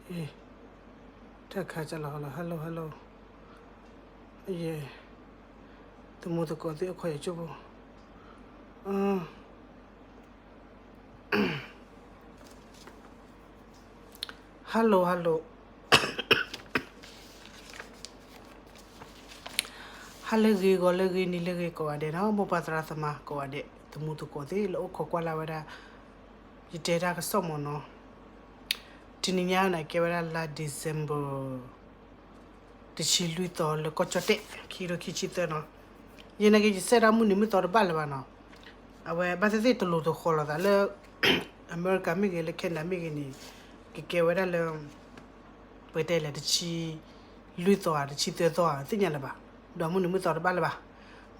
တၢ်ခါကလီၤလီၤ hello hello, ယဲ, သမူသကိးသ့ၣ်အိၣ်ခိးယကၠိဖိ, hello hello, ဟါလၢအဂ့ၤ ဂီၤလၢအဂ့ၤ နံၤလၢအဂ့ၤ ကိးဂၤဒဲးနီၤ, မိၢ်ပၢ်သရၣ်သမါကိးဂၤဒဲး သမူသကိးသ့ၣ်လၢအိၣ်ခိးကွၢ်လၢ်ဝဲဒၣ် ယတဲတၢ်ကစီၣ်မ့ၢ်နီၤ, တနံၤညါန့ၣ် ကဲဝဲဒၣ်လါ December တဆံလွံၢ်သီလၢကီၢ်ကၠီၣ်တဲၣ် ခံကထိခံဆံသၢနီၤ, ယဲနာ်က့ ယစဲးဒၣ်မုၢ်နံၤမုၢ်သီတဘၣ်လၢၤဘၣ်နီၤ, အဝဲဘၣ်သ့ၣ်သ့ၣ်တလိၤတဃီၤလိာ်သးလၢ အမဲရကၤမ့ၢ်ဂ့ၤ လၢ Canada မ့ၢ်ဂ့ၤန့ၣ် ကကဲဝဲဒၣ်လၢ ပကတဲလဲၣ် တဆံလွံၢ်သီဧါ တဆံသၢသီဧါ သ့ၣ်ညါလၢၤဘၣ်, ဒီးမုၢ်နံၤမုၢ်သီတဘၣ်လၢၤဘၣ်,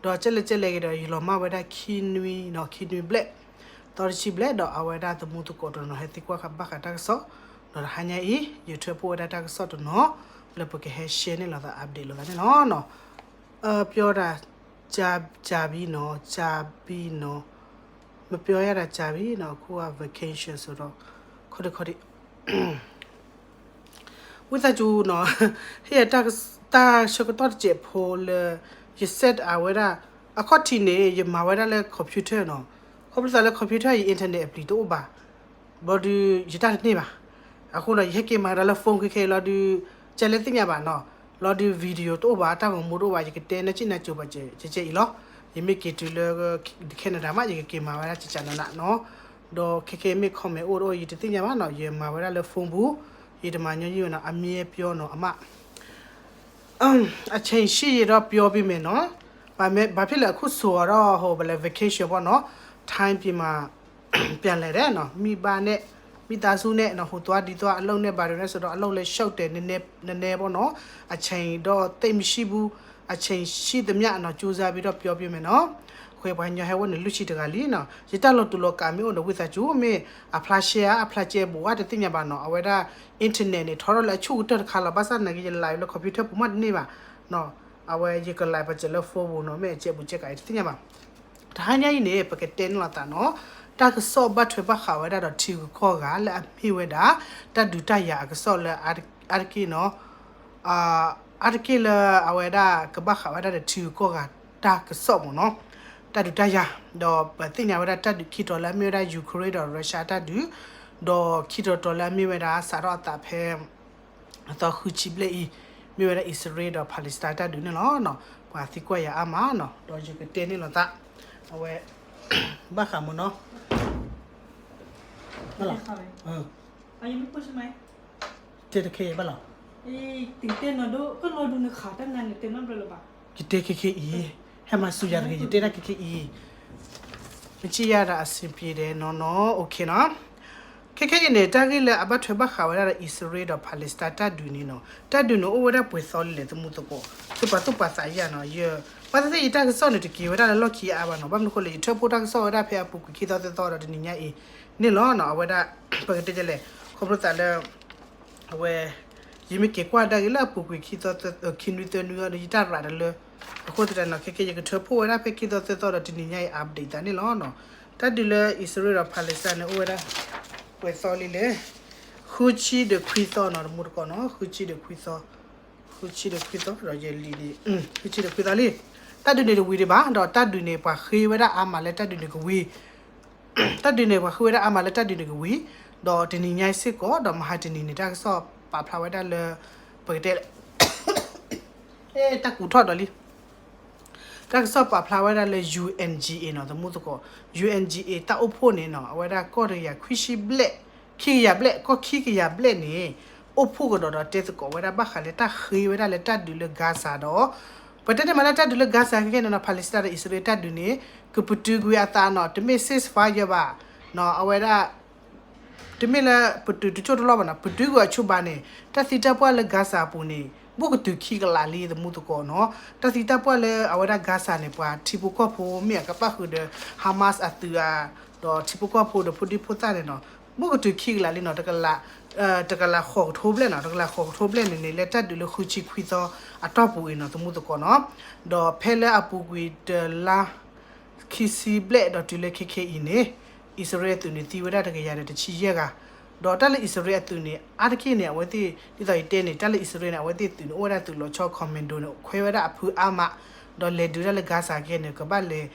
ဒီးကဲလဲၣ်ကဲလဲၣ်ဂ့ၤဒီး ယလီၤမၢ်ဝဲဒၣ်ခံနွံနီၤ ခံနွံဘျဲၣ်, သီတဆံဘျဲၣ် ဒီးအဝဲဒၣ်သမူသကိးတနီၤ ဟဲသံကွၢ်ဃာ်ဘၣ်ဃးတၢ်ကစီၣ်, ဒီးတဟါညါအံၤ ယထၢဖှိၣ်ဝဲဒၣ်တၢ်ကစီၣ်တနီၤ လၢပကဟဲ share န့ၣ်လိာ်သး update လိာ်သးန့ၣ်လီၤနီၤ, ပျီဒၣ် ကၠၤဘံနီၤ ကၠၤဘံနီၤ, မပျီယၤဒၣ်ကၠၤဘံနီၤ ခိၣ် vacation စ့ၢ်ဒီး ခီဒံခီဒံ ဝံသးစူၤနီၤ, ဟ့ၣ်ယၤ တၢ်ဆၢကတီၢ်တစဲးဖိလၢ ယ set အဝဲဒၣ် အခီၣ်ထံးန့ၣ် ယမၤဝဲဒၣ်လၢ computer နီၤ, ခီဖျိသးလၢ computer ယ internet အပျံၤတအိၣ်ဘၣ်, ဘျီဒုး ယတၢ်တန့ၢ်ဘၣ်, အဃိဒီး ယဟဲက့ၤမၤဒီးလၢ phone ခဲခဲအံၤလီၤဒုး ကဲလဲၣ်သ့ၣ်ညါဘၣ်နီၤ, လီၤဒုး video တအိၣ်ဘၣ် တၢ်ဂီၤမူတအိၣ်ဘၣ် ယကတဲနၢ်စံၣ်နၢ်စိၤဘၣ်ကဲကဲအံၤလီၤ, ယမ့ၢ်က့ၤတုၤလၢ Canada မး ယကက့ၤမၤဝဲဒၣ်ကကနနနီၤ, ဒီးခဲခဲအံၤမ့ၢ် comment အိၣ်တအိၣ် ယတသ့ၣ်ညါဘၣ်နီၤ, ယမၤဝဲဒၣ်လၢ phone ပူၤ, ယတမၤညီနုၢ်ဝဲနီၤ, အမ့ၢ်ပျီနီၤ အမး အဆဲးဆံးယံာ်ဒီးပျီပံၤမဲာ်နီၤ, ဘၣ်မ့ၢ် ဘၣ်ဖဲလဲၣ် အခုဆိးအီၤဒီး ဟိး ဘၣ်လဲၣ် vacation ဘၣ်နီၤ, time ပံၤမး ပြန်လဲတယ်နီၤ, မိဘနဲ့ မိသားစုနဲ့နီၤ, ဟိးသွားဒံးသွား အလုပ်နဲ့ဘာတွေနဲ့ဆိုတော့ အလုပ်လည်းရှုပ်တယ် နည်းနည်း နည်းနည်းပေါ့နော်, အချိန်တော့သိပ်မရှိဘူး, အချိန်ရှိသမျှနော် ကြိုးစားပြီးတော့ပြောပေးမယ်နော်, အဃိပှၤကညီဟဲဝဲန့ၣ် လွံၢ်ဆံတဂၤလံနီၤ, ယတၢ်လီၤတူာ်လီၤကာ်မ့ၢ်အိၣ်ဒီး ဝံသးစူၤ မ့ၢ်အဖျါရှဲဧါ အဖျါကဲဘိးဧါ တသ့ၣ်ညါဘၣ်နီၤ, အဝဲဒၣ် internet န့ၣ် ထီထီၣ်လၢအဆူၣ်ကတၢၢ်တခါလီၤ, ဘၣ်ဆၣ်သနာ်က့ ယ live လၢ computer ပူၤမးတန့ၢ်ဘၣ်နီၤ, အဝဲယက live ပစဲးလၢ phone ပူၤနီၤ, မ့ၢ်အကဲဘူးကဲကးအံၤ တသ့ၣ်ညါဘၣ်. တဟါညါအံၤန့ၣ် ပကတဲန့ၢ်လိာ်သးနီၤ, တၢ်ကစီၣ်ဘၣ်ထွဲဘၣ်ဃးဝဲဒၣ်ဒီးထံဂုၤကီၢ်ဂၤလၢအမ့ၢ်ဝဲဒၣ် တၢ်ဒုးတၢ်ယၤအကစီၣ်လၢအါတက့ၢ်နီၤ, အါတက့ၢ်လၢအဝဲဒၣ်ကဘၣ်ဃးဝဲဒၣ်ဒီးထံဂုၤကီၢ်ဂၤတၢ်ကစီၣ်မ့ၢ်နီၤ, တၢ်ဒုးတၢ်ယၤ, ဒီးပသ့ၣ်ညါဝဲဒၣ်တၢ်ဒုးခံတီၤလၢအမ့ၢ်ဝဲဒၣ် Ukraine ဒီး Russia တၢ်ဒုး, ဒီးခံတီၤတီၤလၢအမ့ၢ်ဝဲဒၣ်စးထီၣ်အသးဖဲ အသီဃုဆံဘျဲၣ်အံၤ, မ့ၢ်ဝဲဒၣ်အံၣ်စရ့လးဒီး Palestine တၢ်ဒုးန့ၣ်လီၤ. ပှၤသံကွၢ်ယၤအါမးနီၤ, ဒီးယကတဲန့ၢ်လိာ်သး, အဝဲ ဘၣ်ဃးမ့ၢ်နီၤ, ဘၣ်လီၤ, တဲတခဲအံၤဘၣ်လီၤ, ယတဲခဲခဲအံၤ, ဟဲမၤစူၤယၤတဂ့ၤ ယတဲတၢ်ခဲခဲအံၤ, မ့ၢ်စံးယၤဒီးအဆင်ပြေဒဲးနီၤနီၤ, OKနီၤ. ခဲခဲအံၤန့ၣ် တၢ်ဂ့ၢ်လၢအဘၣ်ထွဲဘၣ်ဃးဝဲဒၣ်ဒီး အံၣ်စရ့လးဒီး Palestine တၢ်ဒုးန့ၣ်နီၤ, တၢ်ဒုးန့ၣ်အိၣ်ဝဲဒၣ်ပှဲၤသီလံလဲၣ် သမူသကိး, သုပာ်သူၣ်ပာ်သးယၤနီၤ, ယ ဘၣ်သ့ၣ်သ့ၣ်ယတၢ်ကစီၣ်န့ၣ် တက့ၤဝဲဒၣ်လၢလီၢ်ခံအါဘၣ်နီၤ, ဘၣ်မနုၤအဃိလဲၣ် ယထၢဖှိၣ်တၢ်ကစီၣ်ဝဲဒၣ်ဖဲအပူၤကွံာ်ခံသီသၢသီဒီးတနံၤညါအံၤန့ၣ်လီၤနီၤ, အဝဲဒၣ် ပကတဲဒ်လဲၣ် ခီဖျိသးလၢ အဝဲ ယမ့ၢ်က့ၤကွၢ်ဒၣ်က့ၤလၢအပူၤကွံာ်ခံသီသၢ ခံနွံသၢနွံအံၤဒီး ယတၢ်ရးတလၢ, အဃိသတးန့ၣ် ခဲခဲယကထၢဖှိၣ်ဝဲဒၣ်ဖဲခံသီသၢသီဒီးတနံၤညါအံၤ update သးန့ၣ်လီၤနီၤ. တၢ်ဒုးလၢအံၣ်စရ့လးဒီး Palestine န့ၣ် အိၣ်ဝဲဒၣ် ပှဲၤသီလံလဲၣ်, ဃုဆံဒီးခွံသီနီၤ, တမူတကိးနီၤ, ဃုဆံဒီးခွံသီ, ဃုဆံဒီးခွံသီဒီးယလံၤန့ၣ်, ဃုဆံဒီးခွံသီလံ. တၢ်ဒုးန့ၣ်တဝံၤဒံးဘၣ်, ဒီးတၢ်ဒုးန့ၣ် ပှၤဃ့ဝဲဒၣ်အါမးလၢတၢ်ဒုးန့ၣ်ကဝံၤ တၢ်ဒုးန့ၣ် ပှၤဃ့ဝဲဒၣ်အါမးလၢတၢ်ဒုးန့ၣ်ကဝံၤ, ဒီးတနံၤညါအံၤစ့ၢ်ကီး ဒီးမဟါတနံၤန့ၣ် တၢ်ကစီၣ်ပာ်ဖျါဝဲဒၣ်လၢ ပကတဲ တၢ်ကူးထီၣ်ဒီးလံ, တၢ်ကစီၣ်ပာ်ဖျါဝဲဒၣ်လၢ ယူၣ်အၣ်အၣ်ကၠီၣ်အ့ၣ်နီၤ, သမူသကိး ယူၣ်အၣ်ကၠီၣ်အ့ၣ် တၢ်အိၣ်ဖှိၣ်န့ၣ်နီၤ, အဝဲဒၣ်ကီၢ်တကယၤခွံဆံဘျဲၣ်, ခံကယၤဘျဲၣ်, ကီၢ်ခံကယၤဘျဲၣ်န့ၣ် အိၣ်ဖှိၣ်ကဒီးဒီးတဲသကိးဝဲဒၣ်ဘၣ်ဃးလၢတၢ်ဃ့ဝဲဒၣ်လၢတၢ်ဒုးလၢ Gaza ဒီး ပတဲတ့ၢ်မးလၢတၢ်ဒုးလၢ Gaza ခဲခဲန့ၣ်နီၤ, Palestine ဒီးအံၣ်စရ့လးတၢ်ဒုးန့ၣ် ကပတုာ်ကွံာ်အသးနီၤ, တမ့ၢ် ceasefire ဘၣ်နီၤ, အဝဲဒၣ် တမ့ၢ်လၢပတုာ်တကၠိၢ်တလီၢ်ဘၣ်နီၤ, ပတုာ်ကွံာ်အဆူၣ်ဘၣ်န့ၣ် တၢ်သံတၢ်ပှၢ်လၢ Gaza အပူၤန့ၣ် ဘူးကတုၤခံကလးလံ သမူသကိးနီၤ, တၢ်သံတၢ်ပှၢ်လၢအဝဲဒၣ် Gaza န့ၣ် ပှၤထံဖိကီၢ်ဖိမ့ၢ်အကဘၣ်ဃုာ်ဒီး Hamas အသုးဧါ, ဒီးထံဖိကီၢ်ဖိဒီးဖိဒံဖိသၣ်န့ၣ်နီၤ, ဘူးကတုၤခံကလးလံနီၤ, တကလးဃိးကထိဘျဲၣ်နီၤ, တကလးဃိးကထိဘျဲၣ်န့ၣ်န့ၣ် လၢတၢ်ဒုးလၢဃုဆံခွံသီအတီၢ်ပူၤအံၤနီၤ သမူသကိးနီၤ, ဒီးဖဲလၢအပူၤကွံာ်တလါ ခံဆံဘျဲၣ်ဒီးတုၤလၢခဲခဲအံၤန့ၣ် အံၣ်စရ့လးအသုးန့ၣ်သံဝဲဒၣ်တကယၤဒီးတဆံယဲၢ်ဂၤ, ဒီးတၢ်လၢအံၣ်စရ့လးအသုးန့ၣ် အါတက့ၢ်န့ၣ် အဝဲသ့ၣ် ဒ်သိးယတဲန့ၣ် တၢ်လၢအံၣ်စရ့လးန့ၣ် အဝဲသ့ၣ်သုးန့ၣ် အိၣ်ဝဲဒၣ်သုးလီၤဆီ commando န့ၣ် ခွဲဝဲဒၣ်အဖုအါမး, ဒီးလဲၤဒုးတၢ်လၢ Gaza ကဲန့ၣ် ကဘၣ်လဲၤ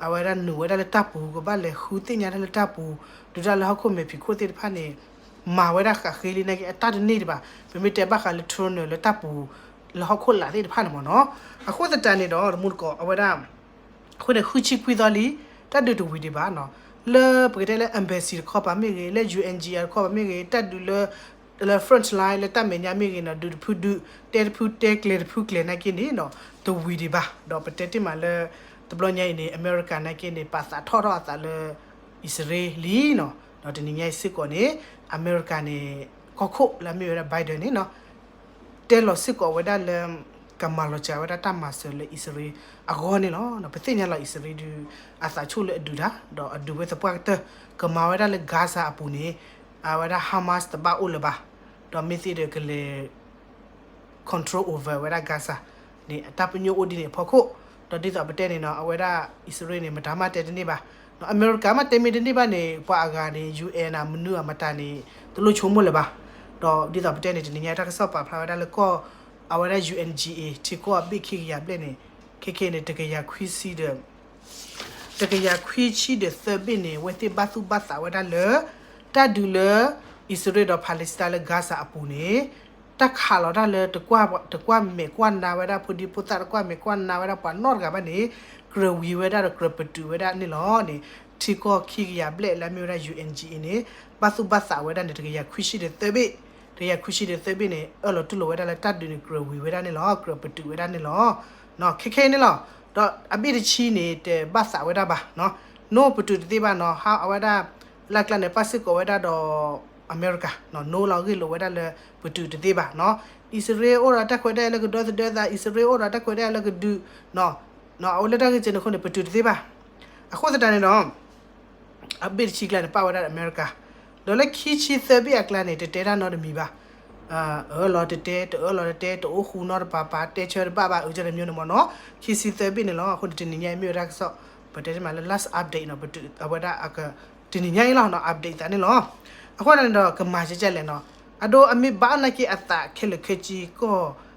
အဝဲဒၣ်နုာ်ဝဲဒၣ်လၢတၢ်ပူၤ ကဘၣ်လဲၤဃုသ့ၣ်ညါတၢ်လၢတၢ်ပူၤ, ဒုးတၢ်လၢဟီၣ်ခိၣ်မဲာ်ဖံးခိၣ်သ့ၣ်တဖၣ်န့ၣ် မၤဝဲဒၣ်ဃးဃ့လံနာ်က့ အတၢ်တန့ၢ်ဒံးဘၣ်, ပမ့ၢ်တဲဘၣ်ဃးလၢ tunnel လၢတၢ်ပူၤ လၢဟီၣ်ခိၣ်လာ်သ့ၣ်တဖၣ်န့ၣ်မ့ၢ်နီၤ, အဃိသတးန့ၣ်ဒီး တမူတကိး အဝဲဒၣ် အဃိန့ၣ် ဃုဆံခွံသီလံ တၢ်ဒုးတဝံၤဒံးဘၣ်နီၤ, လၢပကတဲလၢ embassy တခီပၤမ့ၢ်ဂ့ၤ လၢ ယူၣ်အၣ်အၣ် တခီပၤမ့ၢ်ဂ့ၤ တၢ်ဒုးလၢ လၢ front line လၢတၢ်မဲာ်ညါမ့ၢ်ဂ့ၤနီၤ ဒုးတဖုဒုး တဲတဖုတဲကျဲၤတဖုကျဲၤနာ်က့န့ၣ်နီၤ တဝံၤဒံးဘၣ်, ဒီးပတဲတ့ၢ်မးလၢ တဘျီညါအံၤန့ၣ် အမဲရကၤနာ်က့န့ၣ် ပာ်သးထီၣ်ထီၣ်အသးလၢ အံၣ်စရ့လးလံနီၤ, ဒီးတနံၤညါအံၤစ့ၢ်ကီးန့ၣ် အမဲရကၤန့ၣ် ကီၢ်ခိၣ်လၢအမ့ၢ်ဝဲဒၣ် Biden န့ၣ်နီၤ တဲလီၤစ့ၢ်ကီးဝဲဒၣ်လၢ ကမၤလီၤစှၤဝဲဒၣ်တၢ်မၤစၢၤလၢအံၣ်စရ့လးအဂီၢ်န့ၣ်လီၤ. ပသ့ၣ်ညါလီၤအံၣ်စရ့လးဒုး အသးဆူၣ်လၢအဒုးတၢ် ဒီးအဒုးဝဲသပှၢ်ကတၢၢ် ကမၤဝဲဒၣ်လၢ Gaza အပူၤန့ၣ် အဝဲဒၣ် Hamas တဘၣ်အိၣ်လၢၤဘၣ်, ဒီးမ့ၢ်သ့ဒီးကလဲၤ control over ဝဲဒၣ် Gaza န့ၣ် အတၢ်ပညိၣ်အိၣ်ဒ်န့ၣ်အဖီခိၣ်, ဒီးဒ်သိးပတဲန့ၣ်နီၤ အဝဲဒၣ်အံၣ်စရ့လးန့ၣ် မတၤမးတဲတန့ၢ်ဘၣ်, အမဲရကၤမးတဲမ့ၢ်တန့ၢ်ဘၣ်န့ၣ် ပှၤအဂၤန့ၣ် ယူၣ်အၣ်န့ၣ် မနုၤအမတၤန့ၣ် တလိၣ်ဆိကမိၣ်လၢၤဘၣ်, ဒီးဒ်သိးပတဲန့ၣ် တနံၤညါတၢ်ကစီၣ်ပာ်ဖျါဝဲဒၣ်လၢကီၢ် အဝဲဒၣ် ယူၣ်အၣ်အၣ် ထံကီၢ်အဘ့ၣ်ခံကယၤဘျဲၣ်န့ၣ် ခဲခဲန့ၣ် တကယၤခွံဆံဒီး တကယၤခွံဆံဒီးသၢဘ့ၣ်န့ၣ် အဝဲသ့ၣ်ဘၣ်သူၣ်ဘၣ်သးဝဲဒၣ်လၢ တၢ်ဒုးလၢ အံၣ်စရ့လးဒီး Palestine လၢ Gaza အပူၤန့ၣ် တၢ်ခးလီၤတၢ်လၢ တကွၢ်မဲာ်ကွၢ်နါဝဲဒၣ်ဖိဒံဖိသၣ် တကွၢ်မဲာ်ကွၢ်နါဝဲဒၣ်ပှၤနီတဂၤဘၣ်န့ၣ် ကြၢးဝံၤဝဲဒၣ်ဒီးကြၢးပတုာ်ဝဲဒၣ်န့ၣ်လီၤန့ၣ် ထံကီၢ်ခံကယၤဘျဲၣ်လၢအမ့ၢ်ဝဲဒၣ် ယူၣ်အၣ်အၣ်န့ၣ် ဘၣ်သူၣ်ဘၣ်သးဝဲဒၣ်န့ၣ် တကယၤခွံဆံဒီးသၢဘ့ၣ် တကယၤခွံဆံဒီးသၢဘ့ၣ်န့ၣ် အၢၣ်လီၤတူၢ်လိာ်ဝဲဒၣ်လၢတၢ်ဒုးန့ၣ် ကြၢးဝံၤဝဲဒၣ်န့ၣ်လီၤ ကြၢးပတုာ်ဝဲဒၣ်န့ၣ်လီၤ ခဲခဲအံၤန့ၣ်လီၤ. ဒီးအဘ့ၣ်တဆံန့ၣ် တဘၣ်သးဝဲဒၣ်ဘၣ်, နီၣ်ပတုာ်တသ့ဘၣ်နီၤ ဟးအဝဲဒၣ် လၢကျါန့ၣ် ပၣ်စ့ၢ်ကီးဝဲဒၣ်ဒီး အမဲရကၤ နီၣ်လီၤဂ့ၢ်လိာ်ဝဲဒၣ်လၢ ပတုာ်တသ့ဘၣ်နီၤ, အံၣ်စရ့လးအိၣ်ဒီးတၢ်ခွဲးတၢ်ယာ်လၢကဒီသဒၢသး အံၣ်စရ့လးအိၣ်ဒီးတၢ်ခွဲးတၢ်ယာ်လၢကဒုး အဝဲလၢတၢ်ဂ့ၢ်စဲန့ၣ်အဃိန့ၣ် ပတုာ်တသ့ဘၣ်. အဃိသတးန့ၣ်ဒီး အဘ့ၣ်တဆံကျါန့ၣ် ပၣ်ဝဲဒၣ်ဒီးအမဲရကၤ, ဒီးလၢခံဆံသၢဘ့ၣ်အကျါန့ၣ် တတဲတၢ်နီတမံၤဘၣ်. အၢၣ်လီၤတတဲ တအၢၣ်လီၤတတဲ တအိၣ်ဃူနီတပၤပၤ တဲဆၢတဘၣ်ဘၣ် အၢၣ်ကၢၢ်တမျိုးန့ၣ်မ့ၢ်နီၤ, ခံဆံသၢဘ့ၣ်န့ၣ်လီၤ. အဃိန့ၣ် တနံၤညါအံၤမ့ၢ်ဝဲဒၣ်ကစီၣ် ပတဲတ့ၢ်မးလၢ last update နီၤ ပတုာ်အဝဲဒၣ်အက တနံၤညါအံၤလီၤ update သးန့ၣ်လီၤ. အဃိန့ၣ်ဒီး ကမၤကဲကဲလဲၣ်နီၤ, အဒိအမ့ၢ်ဘၣ်နာ်က့အသးခဲလၢာ်ခဲဆ့ကီၢ်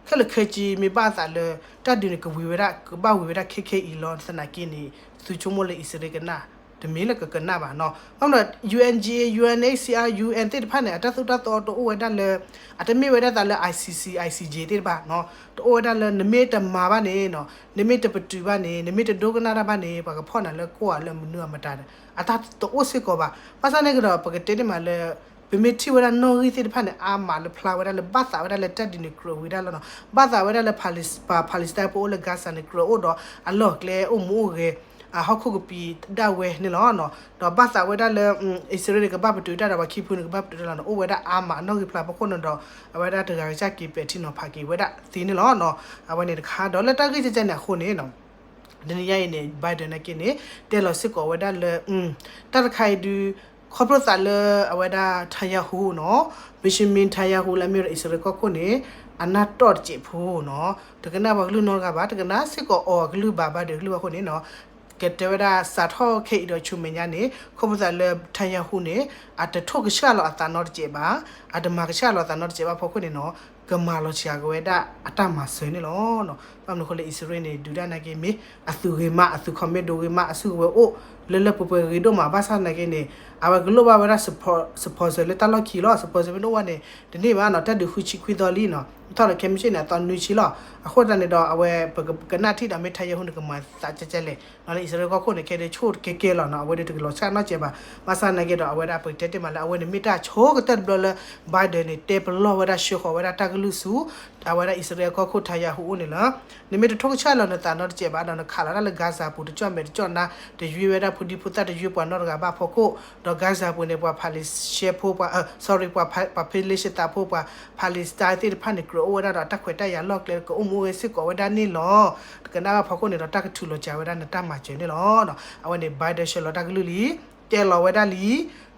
ခဲလၢာ်ခဲဆ့မ့ၢ်ဘၣ်အသးလၢ တၢ်ဒုးန့ၣ် ကဝံၤဝဲဒၣ် ကဘၣ်ဝံၤဝဲဒၣ်ခဲခဲအံၤလီၤ သနာ်က့န့ၣ် သုဆိကမိၣ်လၢအံၣ်စရ့လးကနၣ် တမ့ၢ်လၢကကနၣ်ဘၣ်နီၤ. ဘၣ်မနုၤ ယူၣ်အၣ်အၣ် ယူၣ်အၣ်အၣ် ယူၣ်အၣ်အၣ် သ့ၣ်တဖၣ်န့ၣ် အတၢ်သိၣ်တၢ်သီတအိၣ်ဝဲဒၣ်လၢ အတမ့ၢ်ဝဲဒၣ်သးလၢ ICC ICJ သ့ၣ်တဖၣ်နီၤ, တအိၣ်ဝဲဒၣ်လၢ နမ့ၢ်တမၤဘၣ်န့ၣ်နီၤ နမ့ၢ်တပတုာ်ဘၣ်န့ၣ် နမ့ၢ်တဒိကနၣ်တၢ်ဘၣ်န့ၣ် ပှၤကဖီၣ်နၤလၢကွီၢ်လၢမနုၤအမတၤဒီး အတၢ်တအိၣ်စ့ၢ်ကီးဘၣ်. ဘၣ်ဆၣ်န့ၣ်ကဒီး ပကတဲန့ၢ်မးလၢ ပမ့ၢ်ထံၣ်ဝဲဒၣ်နီၣ်ဂံၢ်သ့ၣ်တဖၣ်န့ၣ် အါမးလၢဖျါဝဲဒၣ်လၢ ဘၣ်သးဝဲဒၣ်လၢတၢ်ဒုးန့ၣ် ကြၢးဝံၤဒၣ်လီၤနီၤ, ဘၣ်သးဝဲဒၣ်လၢ Palis- ပှၤ Palestine ဖိအိၣ်လၢ Gaza န့ၣ် ကြၢးအိၣ်ဒီးအလီၢ်အကျဲအိၣ်မူအိၣ်ဂဲၤ အဟီၣ်ခိၣ်ကပံာ်ဒၣ်ဝဲန့ၣ်လီၤ. ဒီးဘၣ်သးဝဲဒၣ်လၢ အံၣ်စရ့လးန့ၣ် ကဘၣ်ပတုာ်တၢ်ဒီးပှၤခံဖုန့ၣ် ကဘၣ်ပတုာ်တၢ်လီၤန့ၣ် အိၣ်ဝဲဒၣ်အါမးနီၣ်ဂံၢ်ဖျါဖီခိၣ်န့ၣ်ဒီး အဝဲဒၣ်တဂၤကစၢ်က့ၤပဲာ်ထံနီၤဖးက့ၤဝဲဒၣ်သ့န့ၣ်လီၤ. အဝဲန့ၣ်တခါဒီးလၢတၢ်ဂ့ၢ်ကဲကဲန့ၣ်အဃိန့ၣ် တနံၤညါအံၤန့ၣ် Biden နာ်က့န့ၣ် တဲလီၤစ့ၢ်ကီးဝဲဒၣ်လၢ တၢ်တခါအံၤဒုး ခီဖျိသးလၢအဝဲဒၣ် Netanyahu နီၤ, Benjamin Netanyahu လၢအမ့ၢ်ဝဲဒၣ်အံၣ်စရ့လးကီၢ်ခိၣ်န့ၣ် အနၢ်တီၢ်တစဲးဖိနီၤ, တကနၣ်ပှၤကလုၢ်နီတဂၤဘၣ်, တကနၣ်စ့ၢ်ကီးအီၤအကလုၢ်ဘၣ် Biden အကလုၢ်ဘၣ်အဃိန့ၣ်နီၤ, ကတဲဝဲဒၣ်စးထီၣ်ခဲအံၤဒီးဆူမဲာ်ညါန့ၣ် ခီဖျိသးလၢ Netanyahu န့ၣ် အတထိၣ်ကဆှၣ်လီၤအသးနီတစဲးဘၣ်, အတမၤကဆှၣ်လီၤအသးနီတစဲးဘၣ်အဖီခိၣ်န့ၣ်နီၤ ကမၤလီၤစှၤက့ၤဝဲဒၣ်အတၢ်မၤစၢၤန့ၣ်လီၤ. ဘၣ်မနုၤအဃိလၢအံၣ်စရ့လးန့ၣ် ဒုးတၢ်နာ်က့မ့ၢ် အသုးဂ့ၤမး အသုး commando ဂ့ၤမး အစုကဝဲၤအိၣ် လၢလၢပှဲၤပှဲၤဂ့ၤဒိၣ်မး ဘၣ်ဆၣ်နာ်က့န့ၣ် အဝဲကလိၣ်ဘၣ်ဝဲဒၣ် support စပီၤစၢၤလၢတၢ်လီၢ်ခံလီၤ. စပီၤစၢၤမ့ၢ်တအိၣ်ဘၣ်န့ၣ် တန့ၢ်ဘၣ်နီၤ, တၢ်ဒုးဃုဆံခွံသီလံနီၤ, ထီၣ်ဒီးခဲမုၢ်ဆ့ၣ်န့ၣ် အသီနွံဆံလီၤ. အဃိသတးန့ၣ်ဒီး အဝဲပကကနၣ်ထံၣ်ဒီး မ့ၢ် Netanyahu န့ၣ် ကမၤသးကဲကဲလဲၣ်နီၤ, လၢအံၣ်စရ့လးကီၢ်ခိၣ်န့ၣ် ခဲဒုးဆိၣ်ကဲကဲလီၤနီၤ, အဝဲဒၣ်တကလီၤဆၣ်နီတစဲးဘၣ်. ဘၣ်ဆၣ်နာ်က့ဒီး အဝဲဒၣ်ပကတဲတ့ၢ်မးလၢ အဝဲန့ၣ်မ့ၢ်တၢ်ဆိကတၢၢ်တဘျီလၢ Biden န့ၣ် တဲပလီၢ်ဝဲဒၣ်ဆှၢဃီၤဝဲဒၣ်တၢ်ကလုၢ်ဆူ အဝဲဒၣ်အံၣ်စရ့လးကီၢ်ခိၣ် Netanyahu အအိၣ်န့ၣ်လီၤ. နမ့ၢ်တထိၣ်ကဆှၣ်လီၤနသးနီတစဲးဘၣ်ဒီး နခးလီၤတၢ်လၢ Gaza ပူၤ တကၠီၣ်မဲာ်တကၠီၣ်နါ တယွ့ဝဲဒၣ်ဖိဒံဖိသၣ် တယွ့ပှၤနီတဂၤဘၣ်အဖီခိၣ်, ဒီး Gaza ပူၤန့ၣ် ပှၤ Palestine ဖိ ပှၤ sorry ပှၤ Palestine ဖိ ပှၤ Palestine သ့ၣ်တဖၣ်န့ၣ် ကြၢးအိၣ်ဝဲဒၣ်ဒီးတၢ်ခွဲးတၢ်ယာ်လီၢ်ကျဲ ကအိၣ်မူအိၣ်ဂဲၤစ့ၢ်ကီးဝဲဒၣ်န့ၣ်လီၤ. တကနၣ်ဘၣ်အဖီခိၣ်န့ၣ်ဒီး တၢ်ကထုးလီၤစှၤဝဲဒၣ်နတၢ်မၤစၢၤန့ၣ်လီၤ. အဝဲန့ၣ် Biden ဆှၢလီၤတၢ်ကလုၢ်လံ တဲလီၤဝဲဒၣ်လံ,